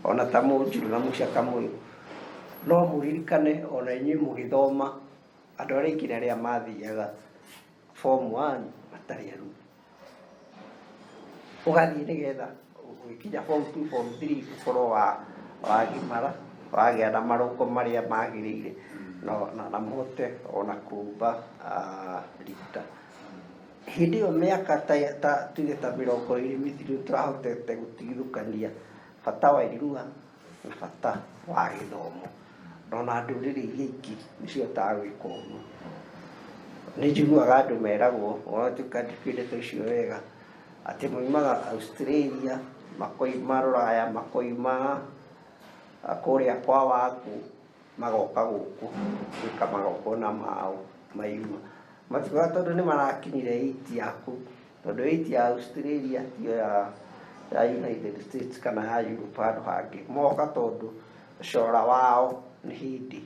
ona ta Mũnjirũ na Mũcakamũyũ, no mũririkane ona inyuĩ mũgĩthoma, andũ arĩa aingĩ nĩ arĩa mathiaga form one matarĩ aruu. Ũgathiĩ nĩgetha ũgĩkinya form two, form three ũkorwo wagimara, wagĩa na marũngo marĩa magĩrĩire na mũhote ona kũmba rita. Hĩndĩ ĩyo mĩaka ta tuge ta 20 mĩthiru tũrahotete gũtigithũkania bata wa irua na bata wa gĩthomo. Na ona ndũrĩrĩ iria ingĩ nĩ cihotaga gwĩka ũguo. Nĩ njiguaga andũ meragwo, ona ndikĩũĩ ndeto icio wega, atĩ moimaga Australia, makoima Rũraya, makoima kũrĩa kwa Wangũ, magoka gũkũ gwĩka magongona mao ma irua. Matiugaga tondũ nĩ marakinyire age ya kũu, tondũ age ya Australia tiyo ya United States kana ya Europe handũ hangĩ. Moka tondũ cora wao nĩ hĩndĩ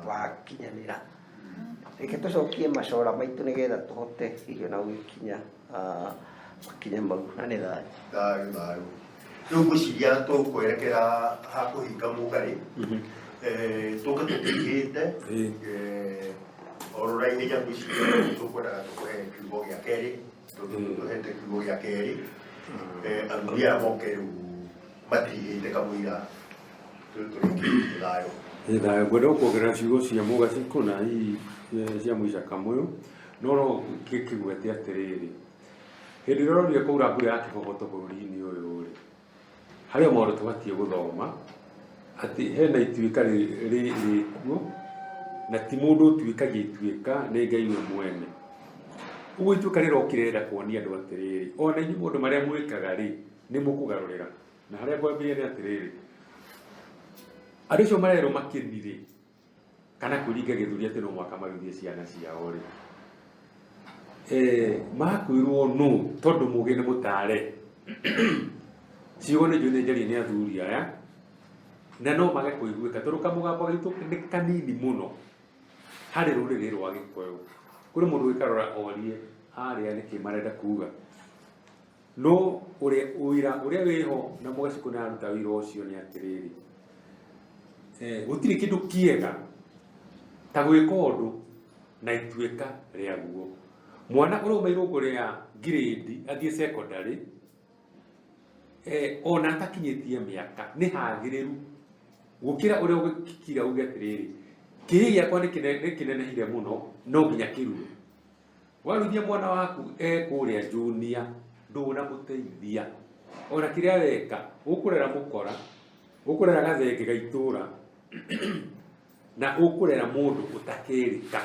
wakinyanĩra. Reke tũcokie macora maitũ nĩgetha tũhote hihi ona gũgĩkinya makinya mau, na nĩ thayũ. Thayũ thayũ. Rĩu ngwĩciria tũkwerekera ha kũhinga mũgarĩ. Tũke tũkĩhĩte oro na ihenya, ngwĩciria tũkwendaga tũkũhe kiugo gĩa kerĩ, tondũ tũhete kiugo gĩa kerĩ. Athuri aya moke rĩu matirihĩte kamũira tũrĩkĩrĩrie. Thayũ. Ĩ thayũ. Ngwenda gũkuongerera ciugo cia Mũgacikũ na hihi cia Mũicakamũyũ, no no kĩgwete atĩrĩrĩ, hĩndĩ ĩrĩa ũronire kwaura mbura ya kĩboboto bũrũri-inĩ ũyũ rĩ, harĩ o maũndũ tũbatiĩ gũthoma, atĩ hena ituĩka rĩkuo, na ti mũndũ ũtuĩkagia ituĩka, nĩ Ngai we mwene. Ũguo ituĩka rĩrokire rĩrenda kuonia andũ atĩrĩrĩ, ona inyuĩ maũndũ marĩa mwĩkaga rĩ, nĩ mũkũgarũrĩra. Na harĩa ngwambĩrĩria nĩ atĩrĩrĩ, andũ acio marerwo makĩni rĩ, kana kwĩringa gĩthũri atĩ no mũhaka maruithie ciana ciao rĩ, makwĩrwo nũ tondũ mũgĩ nĩ mũtare. Ciugo nĩ njũĩ nĩ njarie nĩ athuri aya, na no mage kũiguĩka tondũ kamũgambo gaitũ nĩ kanini mũno harĩ rũrĩrĩ rwa Gĩkũyũ. Kũrĩ mũndũ ũgĩkarora orie arĩa nĩkĩ marenda kuga. No ũrĩa ũira ũrĩa wĩho na Mũgacikũ nĩ araruta ũira ũcio nĩ atĩrĩrĩ, gũtirĩ kĩndũ kĩega ta gwĩka ũndũ na ituĩka rĩaguo. Mwana ũrauma irũngo rĩa ngirĩndi athiĩ secondary, ona atakinyĩtie mĩaka nĩ hagĩrĩru gũkĩra ũrĩa ũgĩkira uge atĩrĩrĩ, kĩhĩ gĩakwa nĩ kĩnenehire mũno no nginya kĩrue. Waruithia mwana waku e kũrĩa junior, ndũnamũteithia. Ona kĩrĩa weka, ũkũrera mũkora, ũkũrera gathenge ga itũra, na ũkũrera mũndũ ũtakĩrĩka.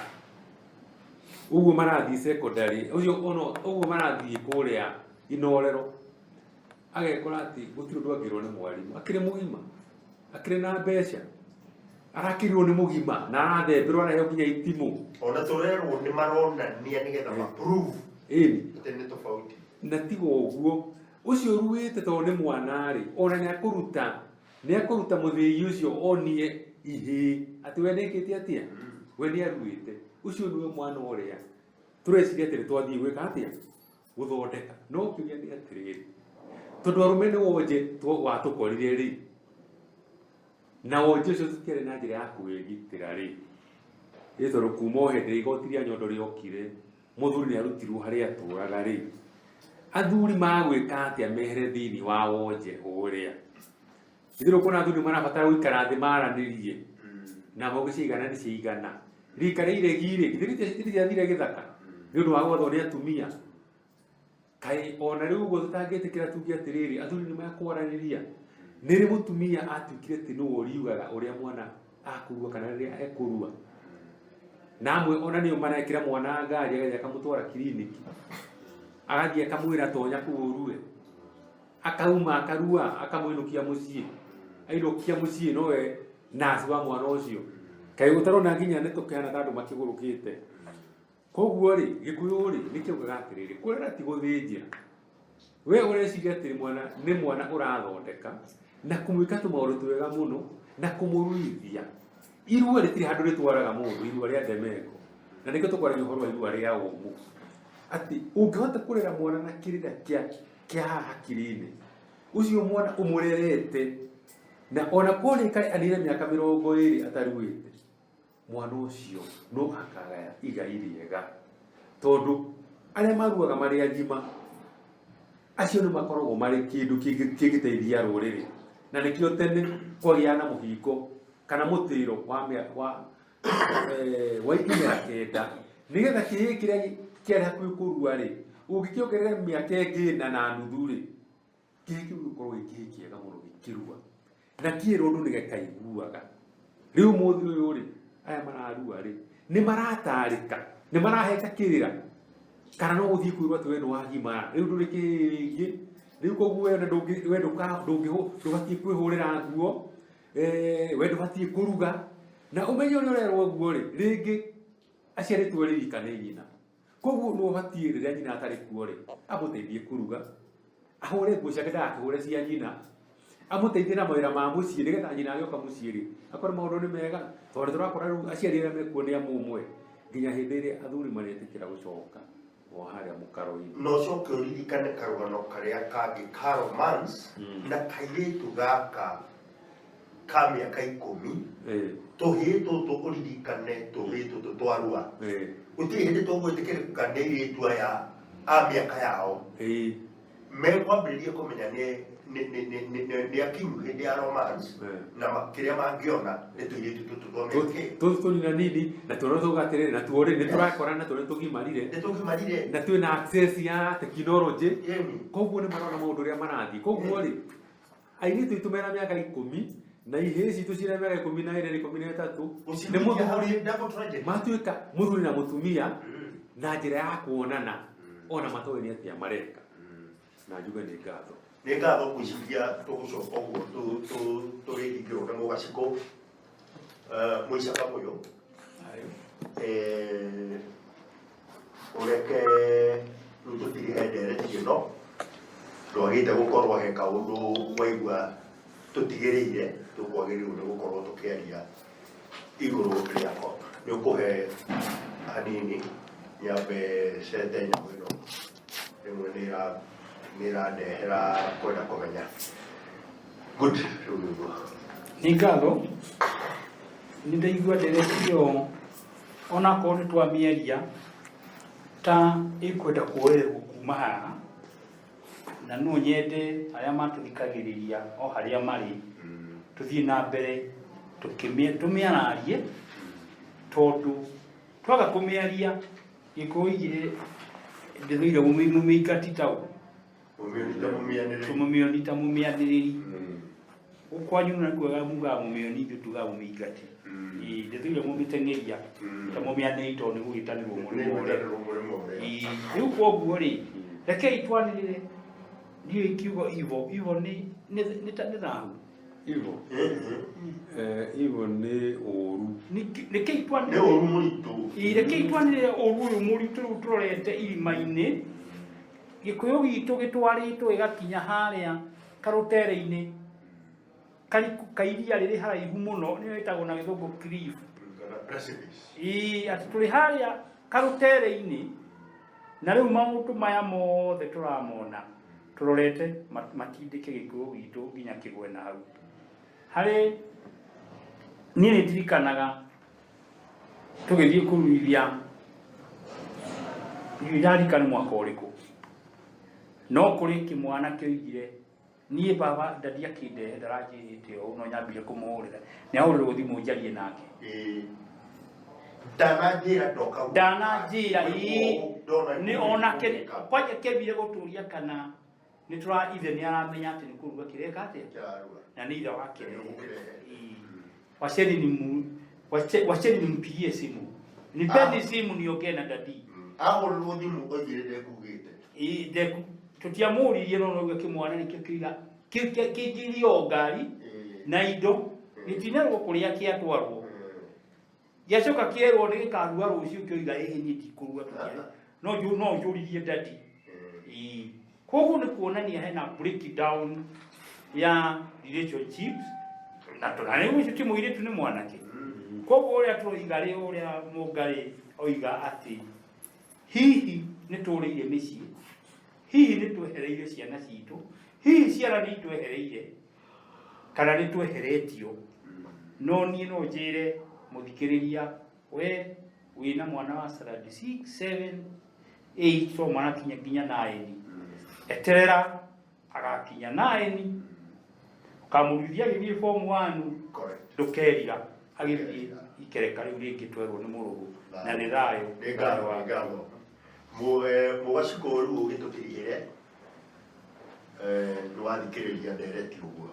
Ũguo marathiĩ secondary, ũcio ono ũguo marathiĩ kũrĩa inorero, agekora atĩ gũtirĩ ũndũ angĩrwo nĩ mwarimũ. Akĩrĩ mũgima, akĩrĩ na mbeca, arakĩrirwo nĩ mũgima na arathemberwo, araheo nginya itimũ. Ona tũrerwo nĩ maronania nĩgetha ma prove Ĩni. atĩ nĩ tofauti. Na tiga ũguo, ũcio ũruĩte tondũ nĩ mwana rĩ, ona nĩ akũruta, nĩ akũruta mũthĩgi ũcio onie ihĩĩ atĩ we nĩekĩte atĩa, we nĩ aruĩte. Ũcio nĩwe mwana ũrĩa tũreciria atĩ nĩ twathiĩ gwĩka atĩa, gũthondeka. No kĩũria nĩ atĩrĩrĩ, tondũ arũme nĩ wonje watũkorire rĩ, na wonje ũcio tũtiarĩ na njĩra ya kwĩgitĩra rĩ, ĩ tondũ kuma o hĩndĩ ĩrĩa igoti rĩa nyondo rĩokire, mũthuri nĩ arutirwo harĩa atũraga rĩ, athuri magwĩka atĩa mehere thĩinĩ wa wonje ũrĩa? Ithuĩ nĩũkuona athuri marabatara gũikara thĩ maranĩrie na mauge ciaigana nĩ ciaigana. Rika rĩa iregi rĩ, githĩ rĩtiathire gĩthaka nĩ ũndũ wa gwathwo nĩ atumia? Kaĩ ona rĩu ũguo tũtangĩtĩkĩra tuge atĩrĩrĩ, athuri nĩ mekwaranĩria? Nĩ rĩ mũtumia atuĩkire atĩ nĩwe ũriugaga ũrĩa mwana akũrua kana rĩrĩa ekũrua? Na amwe ona nĩo marekĩra mwana ngari agathiĩ akamũtwara kiriniki, agathiĩ akamwĩra tonya kũu ũrue, akauma akarua akamũinũkia mũciĩ, ainũkia mũciĩ nowe nurse wa mwana ũcio. Kaĩ ũtarona nginya nĩ tũkĩhana ta andũ makĩgũrũkĩte? Koguo rĩ, Gĩkũyũ rĩ, nĩ kĩaugaga atĩrĩrĩ, kũrera ti gũthĩnjĩra. We ũreciria atĩ mwana nĩ mwana ũrathondeka, Na kũmwĩka tũmaũndũ twega mũno na kũmũruithia. Irua rĩtirĩ handũ rĩtwaraga mũndũ, irua rĩa ndemengo. Na nĩkĩo tũkwaragia ũhoro wa irua rĩa ũmũ. Atĩ ũngĩhota kũrera mwana na kĩrĩra kĩa kĩa haha hakiri-inĩ, ũcio mwana ũmũrerete na ona kũrĩka anire mĩaka 20 ataruĩte, mwana ũcio no akagaya igai rĩega. Tondũ arĩa maruaga marĩ agima, acio nĩ makoragwo marĩ kĩndũ kĩngĩteithia rũrĩrĩ. Na nĩkĩo tene kwagĩaga na mũhingo kana mũtĩro wa wa wa imera 9, nĩgetha kĩhĩĩ kĩrĩa kĩarĩ hakuhĩ kũrua rĩ, ũngĩkĩongerera mĩaka ĩngĩ 4.5 rĩ, kĩhĩĩ kĩu gĩgũkorwo gĩ kĩhĩĩ kĩega mũno gĩkĩrua. Na kĩerwo ũndũ nĩgĩkaiguaga. Rĩu ũmũthĩ ũyũ rĩ, aya mararua rĩ, nĩ maratarĩka, nĩ maraheka kĩrĩra, kana no gũthiĩ kwĩrwo atĩ we nĩ wagimara, rĩu ndũrĩ kĩhĩĩ rĩngĩ, rĩu koguo we we ndũbatiĩ kwĩhũrĩra nguo, we ndũbatiĩ kũruga, na ũmenye ũrĩa ũrerwo ũguo rĩ, rĩngĩ aciarĩtwo arĩ rika nĩ nyina. Koguo nĩ ũbatiĩ rĩrĩa nyina atarĩ kuo rĩ, amũteithie kũruga, ahũre nguo ciake ndagakĩhũre cia nyina, amũteithie na mawĩra ma mũciĩ nĩgetha nyina agĩũka mũciĩ rĩ, akore maũndũ nĩ mega, tondũ tũrakora rĩu aciari arĩa mekuo nĩ amwe nginya hĩndĩ ĩrĩa athuri marĩtĩkĩra gũcoka o harĩa mũkaro-inĩ. Na ũcoke ũririkane karũgano karĩa kangĩ ka romance na kairĩtu gaka ka mĩaka 10, tũhĩĩ tũtũ ũririkane tũhĩĩ tũtũ twarua. Gũtirĩ hĩndĩ tũgwĩtĩkĩrĩka nĩ airĩtu aya a mĩaka yao. Mekwambĩrĩria kũmenya nĩ akinyu hĩndĩ ya romance, na kĩrĩa mangĩona nĩ tũirĩtu tũtũ twa mĩaka ĩyo. Tũtũ tũnina nini, na tũrĩa tũga atĩrĩrĩ, na tuo rĩ, nĩ tũrakora na tũrĩa tũgimarire. Nĩ tũgimarire. Na twĩna access ya technology. Koguo nĩ marona maũndũ ũrĩa marathiĩ. Koguo rĩ, airĩtu aitũ mena mĩaka 10 na ihĩĩ citũ ciĩna mĩaka 12 na 13, nĩ mũthuri matuĩka mũthuri na mũtumia na njĩra ya kuonana ona matoĩ nĩ atĩa mareka. Na njuge nĩ ngatho. Nĩ ngatho ngwĩciria tũgũcoka ũguo tũrĩhingĩrwo nĩ mũgacikũ. Mũica Kamũyũ. Ũreke rĩu tũtirihe ndereti ĩno, ndwagĩte gũkorwo he kaũndũ waigua tũtigĩrĩire tũkwagĩrĩirwo nĩ gũkorwo tũkĩaria igũrũ rĩako. Nĩ ũkũhe hanini nyambe cete nyamũ ĩno, rĩmwe nĩ ĩrandehera kwenda kũmenya. Good, rĩu nĩguo. Nĩ ngatho, nĩ ndaigua ndereti ĩyo onakorwo nĩ twamĩaria ta ĩkwenda kuoererwo kuma haha, na no nyende arĩa matũthikagĩrĩria o harĩa marĩ tũthiĩ na mbere tũmĩararie, tondũ twaga kũmĩaria Gĩkũyũ igĩrĩ ndĩthũire mũmĩingati ta ũ. Mũmĩoni ta mũmĩanĩrĩri. Mũmĩoni ta mũmĩanĩrĩri. Gũkwanyu na kuaga mugaga mũmĩoni, ithuĩ tugaga mũmĩingati. Ĩĩ, ndĩthũire mũmĩteng'eria ta mũmĩanĩrĩri tondũ nĩ gũgĩtanĩrwo mũrĩmo ũrĩa. Nĩ gũgĩtanĩrwo mũrĩmo ũrĩa. Ĩĩ, rĩu kwoguo rĩ, rekei twanĩrĩre. Ndiũĩ kiugo ivo, ivo nĩ thahu. Ivo. Ivo nĩ ũru. Rekei twanĩrĩre. Nĩ ũru mũritũ. Ĩĩ, rekei twanĩrĩre ũru ũyũ mũritũ rĩu tũrorete irima-inĩ. Gĩkũyũ gitũ gĩtwarĩtwo gĩgakinya harĩa karũtere-inĩ kariku ka iria rĩrĩ haraihu mũno, nĩyo ĩtagwo na gĩthũngũ cliff. Kana precipice. Ĩĩ, atĩ tũrĩ harĩa karũtere-inĩ, na rĩu maũndũ maya mothe tũramona tũrorete matindĩke gĩkũyũ gitũ nginya kĩgwe na hau. Harĩ niĩ nĩ ndirikanaga tũgĩthiĩ kũruithia, ndiũĩ ndarika nĩ mwaka ũrĩkũ, no kũrĩ kĩmwana kĩoigire niĩ baba ndadi akĩndehe ndaranjĩrĩte ũũ, no nyambire kũmũhũrĩra. Nĩ ahũrĩrwo thimũ njarie nake. Ĩĩ. Ndananjĩra ndoka gũka. Ndananjĩra, ĩĩ. Ndona Nĩ onake kwanja kĩambire gũtũria kana nĩ tũra ithe nĩ aramenya atĩ nĩ kũruga kĩreka atĩa? Kĩrarua. Na nĩ ithe wa kĩrehe. Nĩ ũgũkĩrehe. Ĩĩ. Wacheni ni mu, wache, wacheni nimpigie simu. Nipeni simu niongee na dadi. Ahũrĩrwo thimũ oigire ndekugĩte. Ĩĩ, ndeku. Tũtiamũririe no noguo kĩmwana nĩkĩo kĩiga kĩingĩrio o ngari na indo gĩtinerwo kũrĩa kĩatwarwo. Gĩacoka kĩerwo nĩ gĩkarua rũciũ kĩoiga ĩhĩ niĩ ndikũrua tũtiarĩ. No no njũririe dadi. Ĩĩ. Koguo nĩ kuonania hena breakdown Ya relationships na tũna rĩu ũcio ti mũirĩtu, nĩ mwanake. Koguo ũrĩa tũroiga rĩ, ũrĩa Mũngarĩ oiga atĩ hihi nĩ tũrĩire mĩciĩ, hihi nĩ twehereire ciana citũ, hihi ciana nĩ itwehereire kana nĩ tweheretio. No niĩ no njĩre mũthikĩrĩria, we wĩna mwana wa standard 6, 7, 8, to mwana kinya nginya 9, eterera agakinya 9, ũkamũruithia agĩthiĩ form 1. Ndũkerira agĩthiĩ ikereka rĩu rĩngĩ twerwo nĩ mũrũgũ na nĩ thayũ. Nĩ ngatho, nĩ ngatho. Mũgacikũ rĩu ũgĩtũtirihĩre nĩ wathikĩrĩria ndereti ũguo.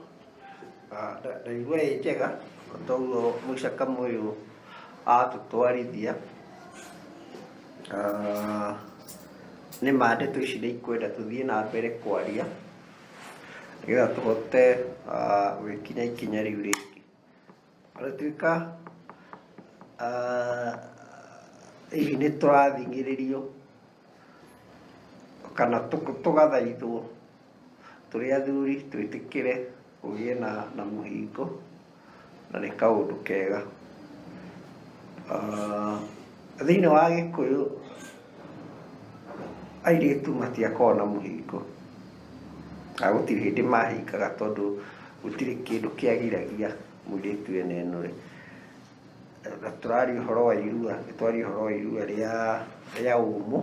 Ndaigua ĩ njega toguo mũica kamũyũ atũtwarithia. Nĩ ma ndeto ici nĩ ikwenda tũthiĩ na mbere kwaria nĩgetha tũhote gwĩkinya ikinya rĩu rĩngĩ. Ona tuĩka hihi nĩ tũrathing'ĩrĩrio kana tũgathaithwo tũrĩ athuri twĩtĩkĩre kũgĩe na mũhingo, na nĩ kaũndũ kega. Thĩinĩ wa Gĩkũyũ airĩtu matiakoragwo na mũhingo, na gũtirĩ hĩndĩ mahingaga tondũ gũtirĩ kĩndũ kĩagiragia mũirĩtu enenũre. Na tũraria ũhoro wa irua, nĩ twaria ũhoro wa irua rĩa ũmũ,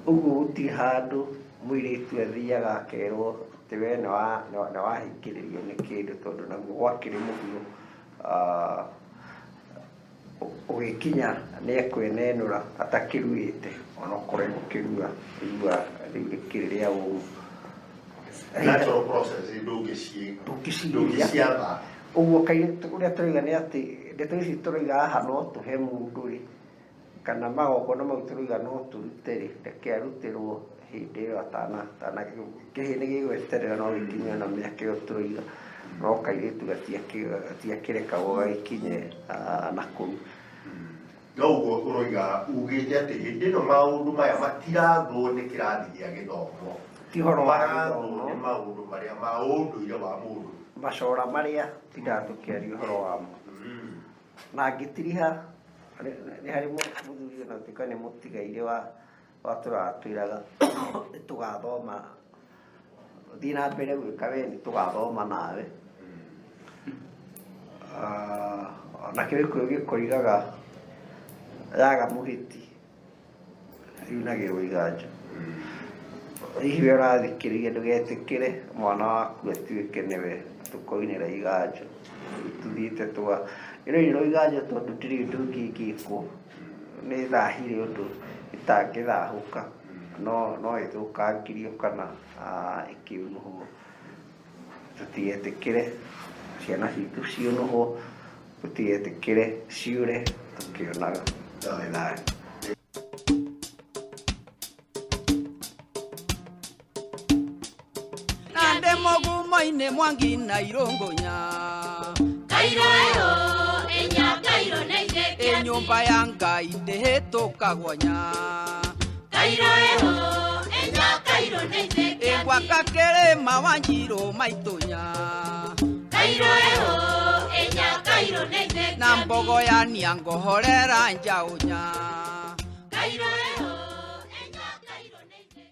ũguo gũtirĩ handũ mũirĩtu athiaga akerwo atĩ we nĩ wahingĩrĩrio nĩ kĩndũ, tondũ naguo gwakĩrĩ mũhuro ũgĩkinya nĩ ekwenenũra atakĩruĩte, onokorwo egũkĩrua irua rĩu rĩkĩrĩ rĩa ũmũ. Natural process Ndũngĩcigiria. Ndũngĩciatha. Ũguo kairĩtu, ũrĩa tũroiga nĩ atĩ ndeto ici tũroiga haha no tũhe mũndũ rĩ, kana magongona mau tũroiga no tũrute rĩ, reke arutĩrwo hĩndĩ ĩyo atana kĩhĩ nĩ gĩgweterera no gĩkinye ona mĩaka ĩyo tũroiga, no kairĩtu gatiakĩrekagwo gagĩkinye na kũu. No ũguo ũroiga ugĩte atĩ hĩndĩ ĩno maũndũ maya matirathwo nĩ kĩrathi gĩa gĩthomo. Ti ũhoro wa marathwo gĩthomo. Nĩ maũndũ marĩa ma ũndũire wa mũndũ. Macora marĩa tindaga tũkĩaria ũhoro wamo. Na ngĩtiriha nĩ harĩ mũthuri ona gũtuĩka nĩ mũtigairĩ wa watũraga twĩraga nĩ tũgathoma, thiĩ na mbere gwĩka we, nĩ tũgathoma nawe. Nakĩo Gĩkũyũ gĩkoigaga yaga mũhĩti yunagĩrwo iganjo. Hihi we ũrathikĩrĩria, ndũgetĩkĩre mwana waku atuĩke nĩwe tũkoinĩra iganjo. Tũthiĩte twa ĩroinĩrwo iganjo tondũ ndĩrĩ ũndũ ũngĩ ĩngĩkwo, nĩ thahire ũndũ ĩtangĩthahũka, no ĩthũkangirio kana ĩkĩũnũhwo. Tũtigetĩkĩre ciana citũ ciũnũhwo, tũtigetĩkĩre ciũre tũkĩonaga. Nĩ thayũ. Na ndĩ mũgumo-inĩ Mwangi na Irũngũnya. Kairo eho enya kairo neithe. Ĩ nyũmba ya Ngai ndĩhĩtũkagwo nya. Kairo eho enya kairo neithe. Ĩ gwaka kĩrĩma wa Njirũ maitũnya. Kairo eho enya kairo neithe. Na mbogo ya niangohorera njaũnya. Kairo.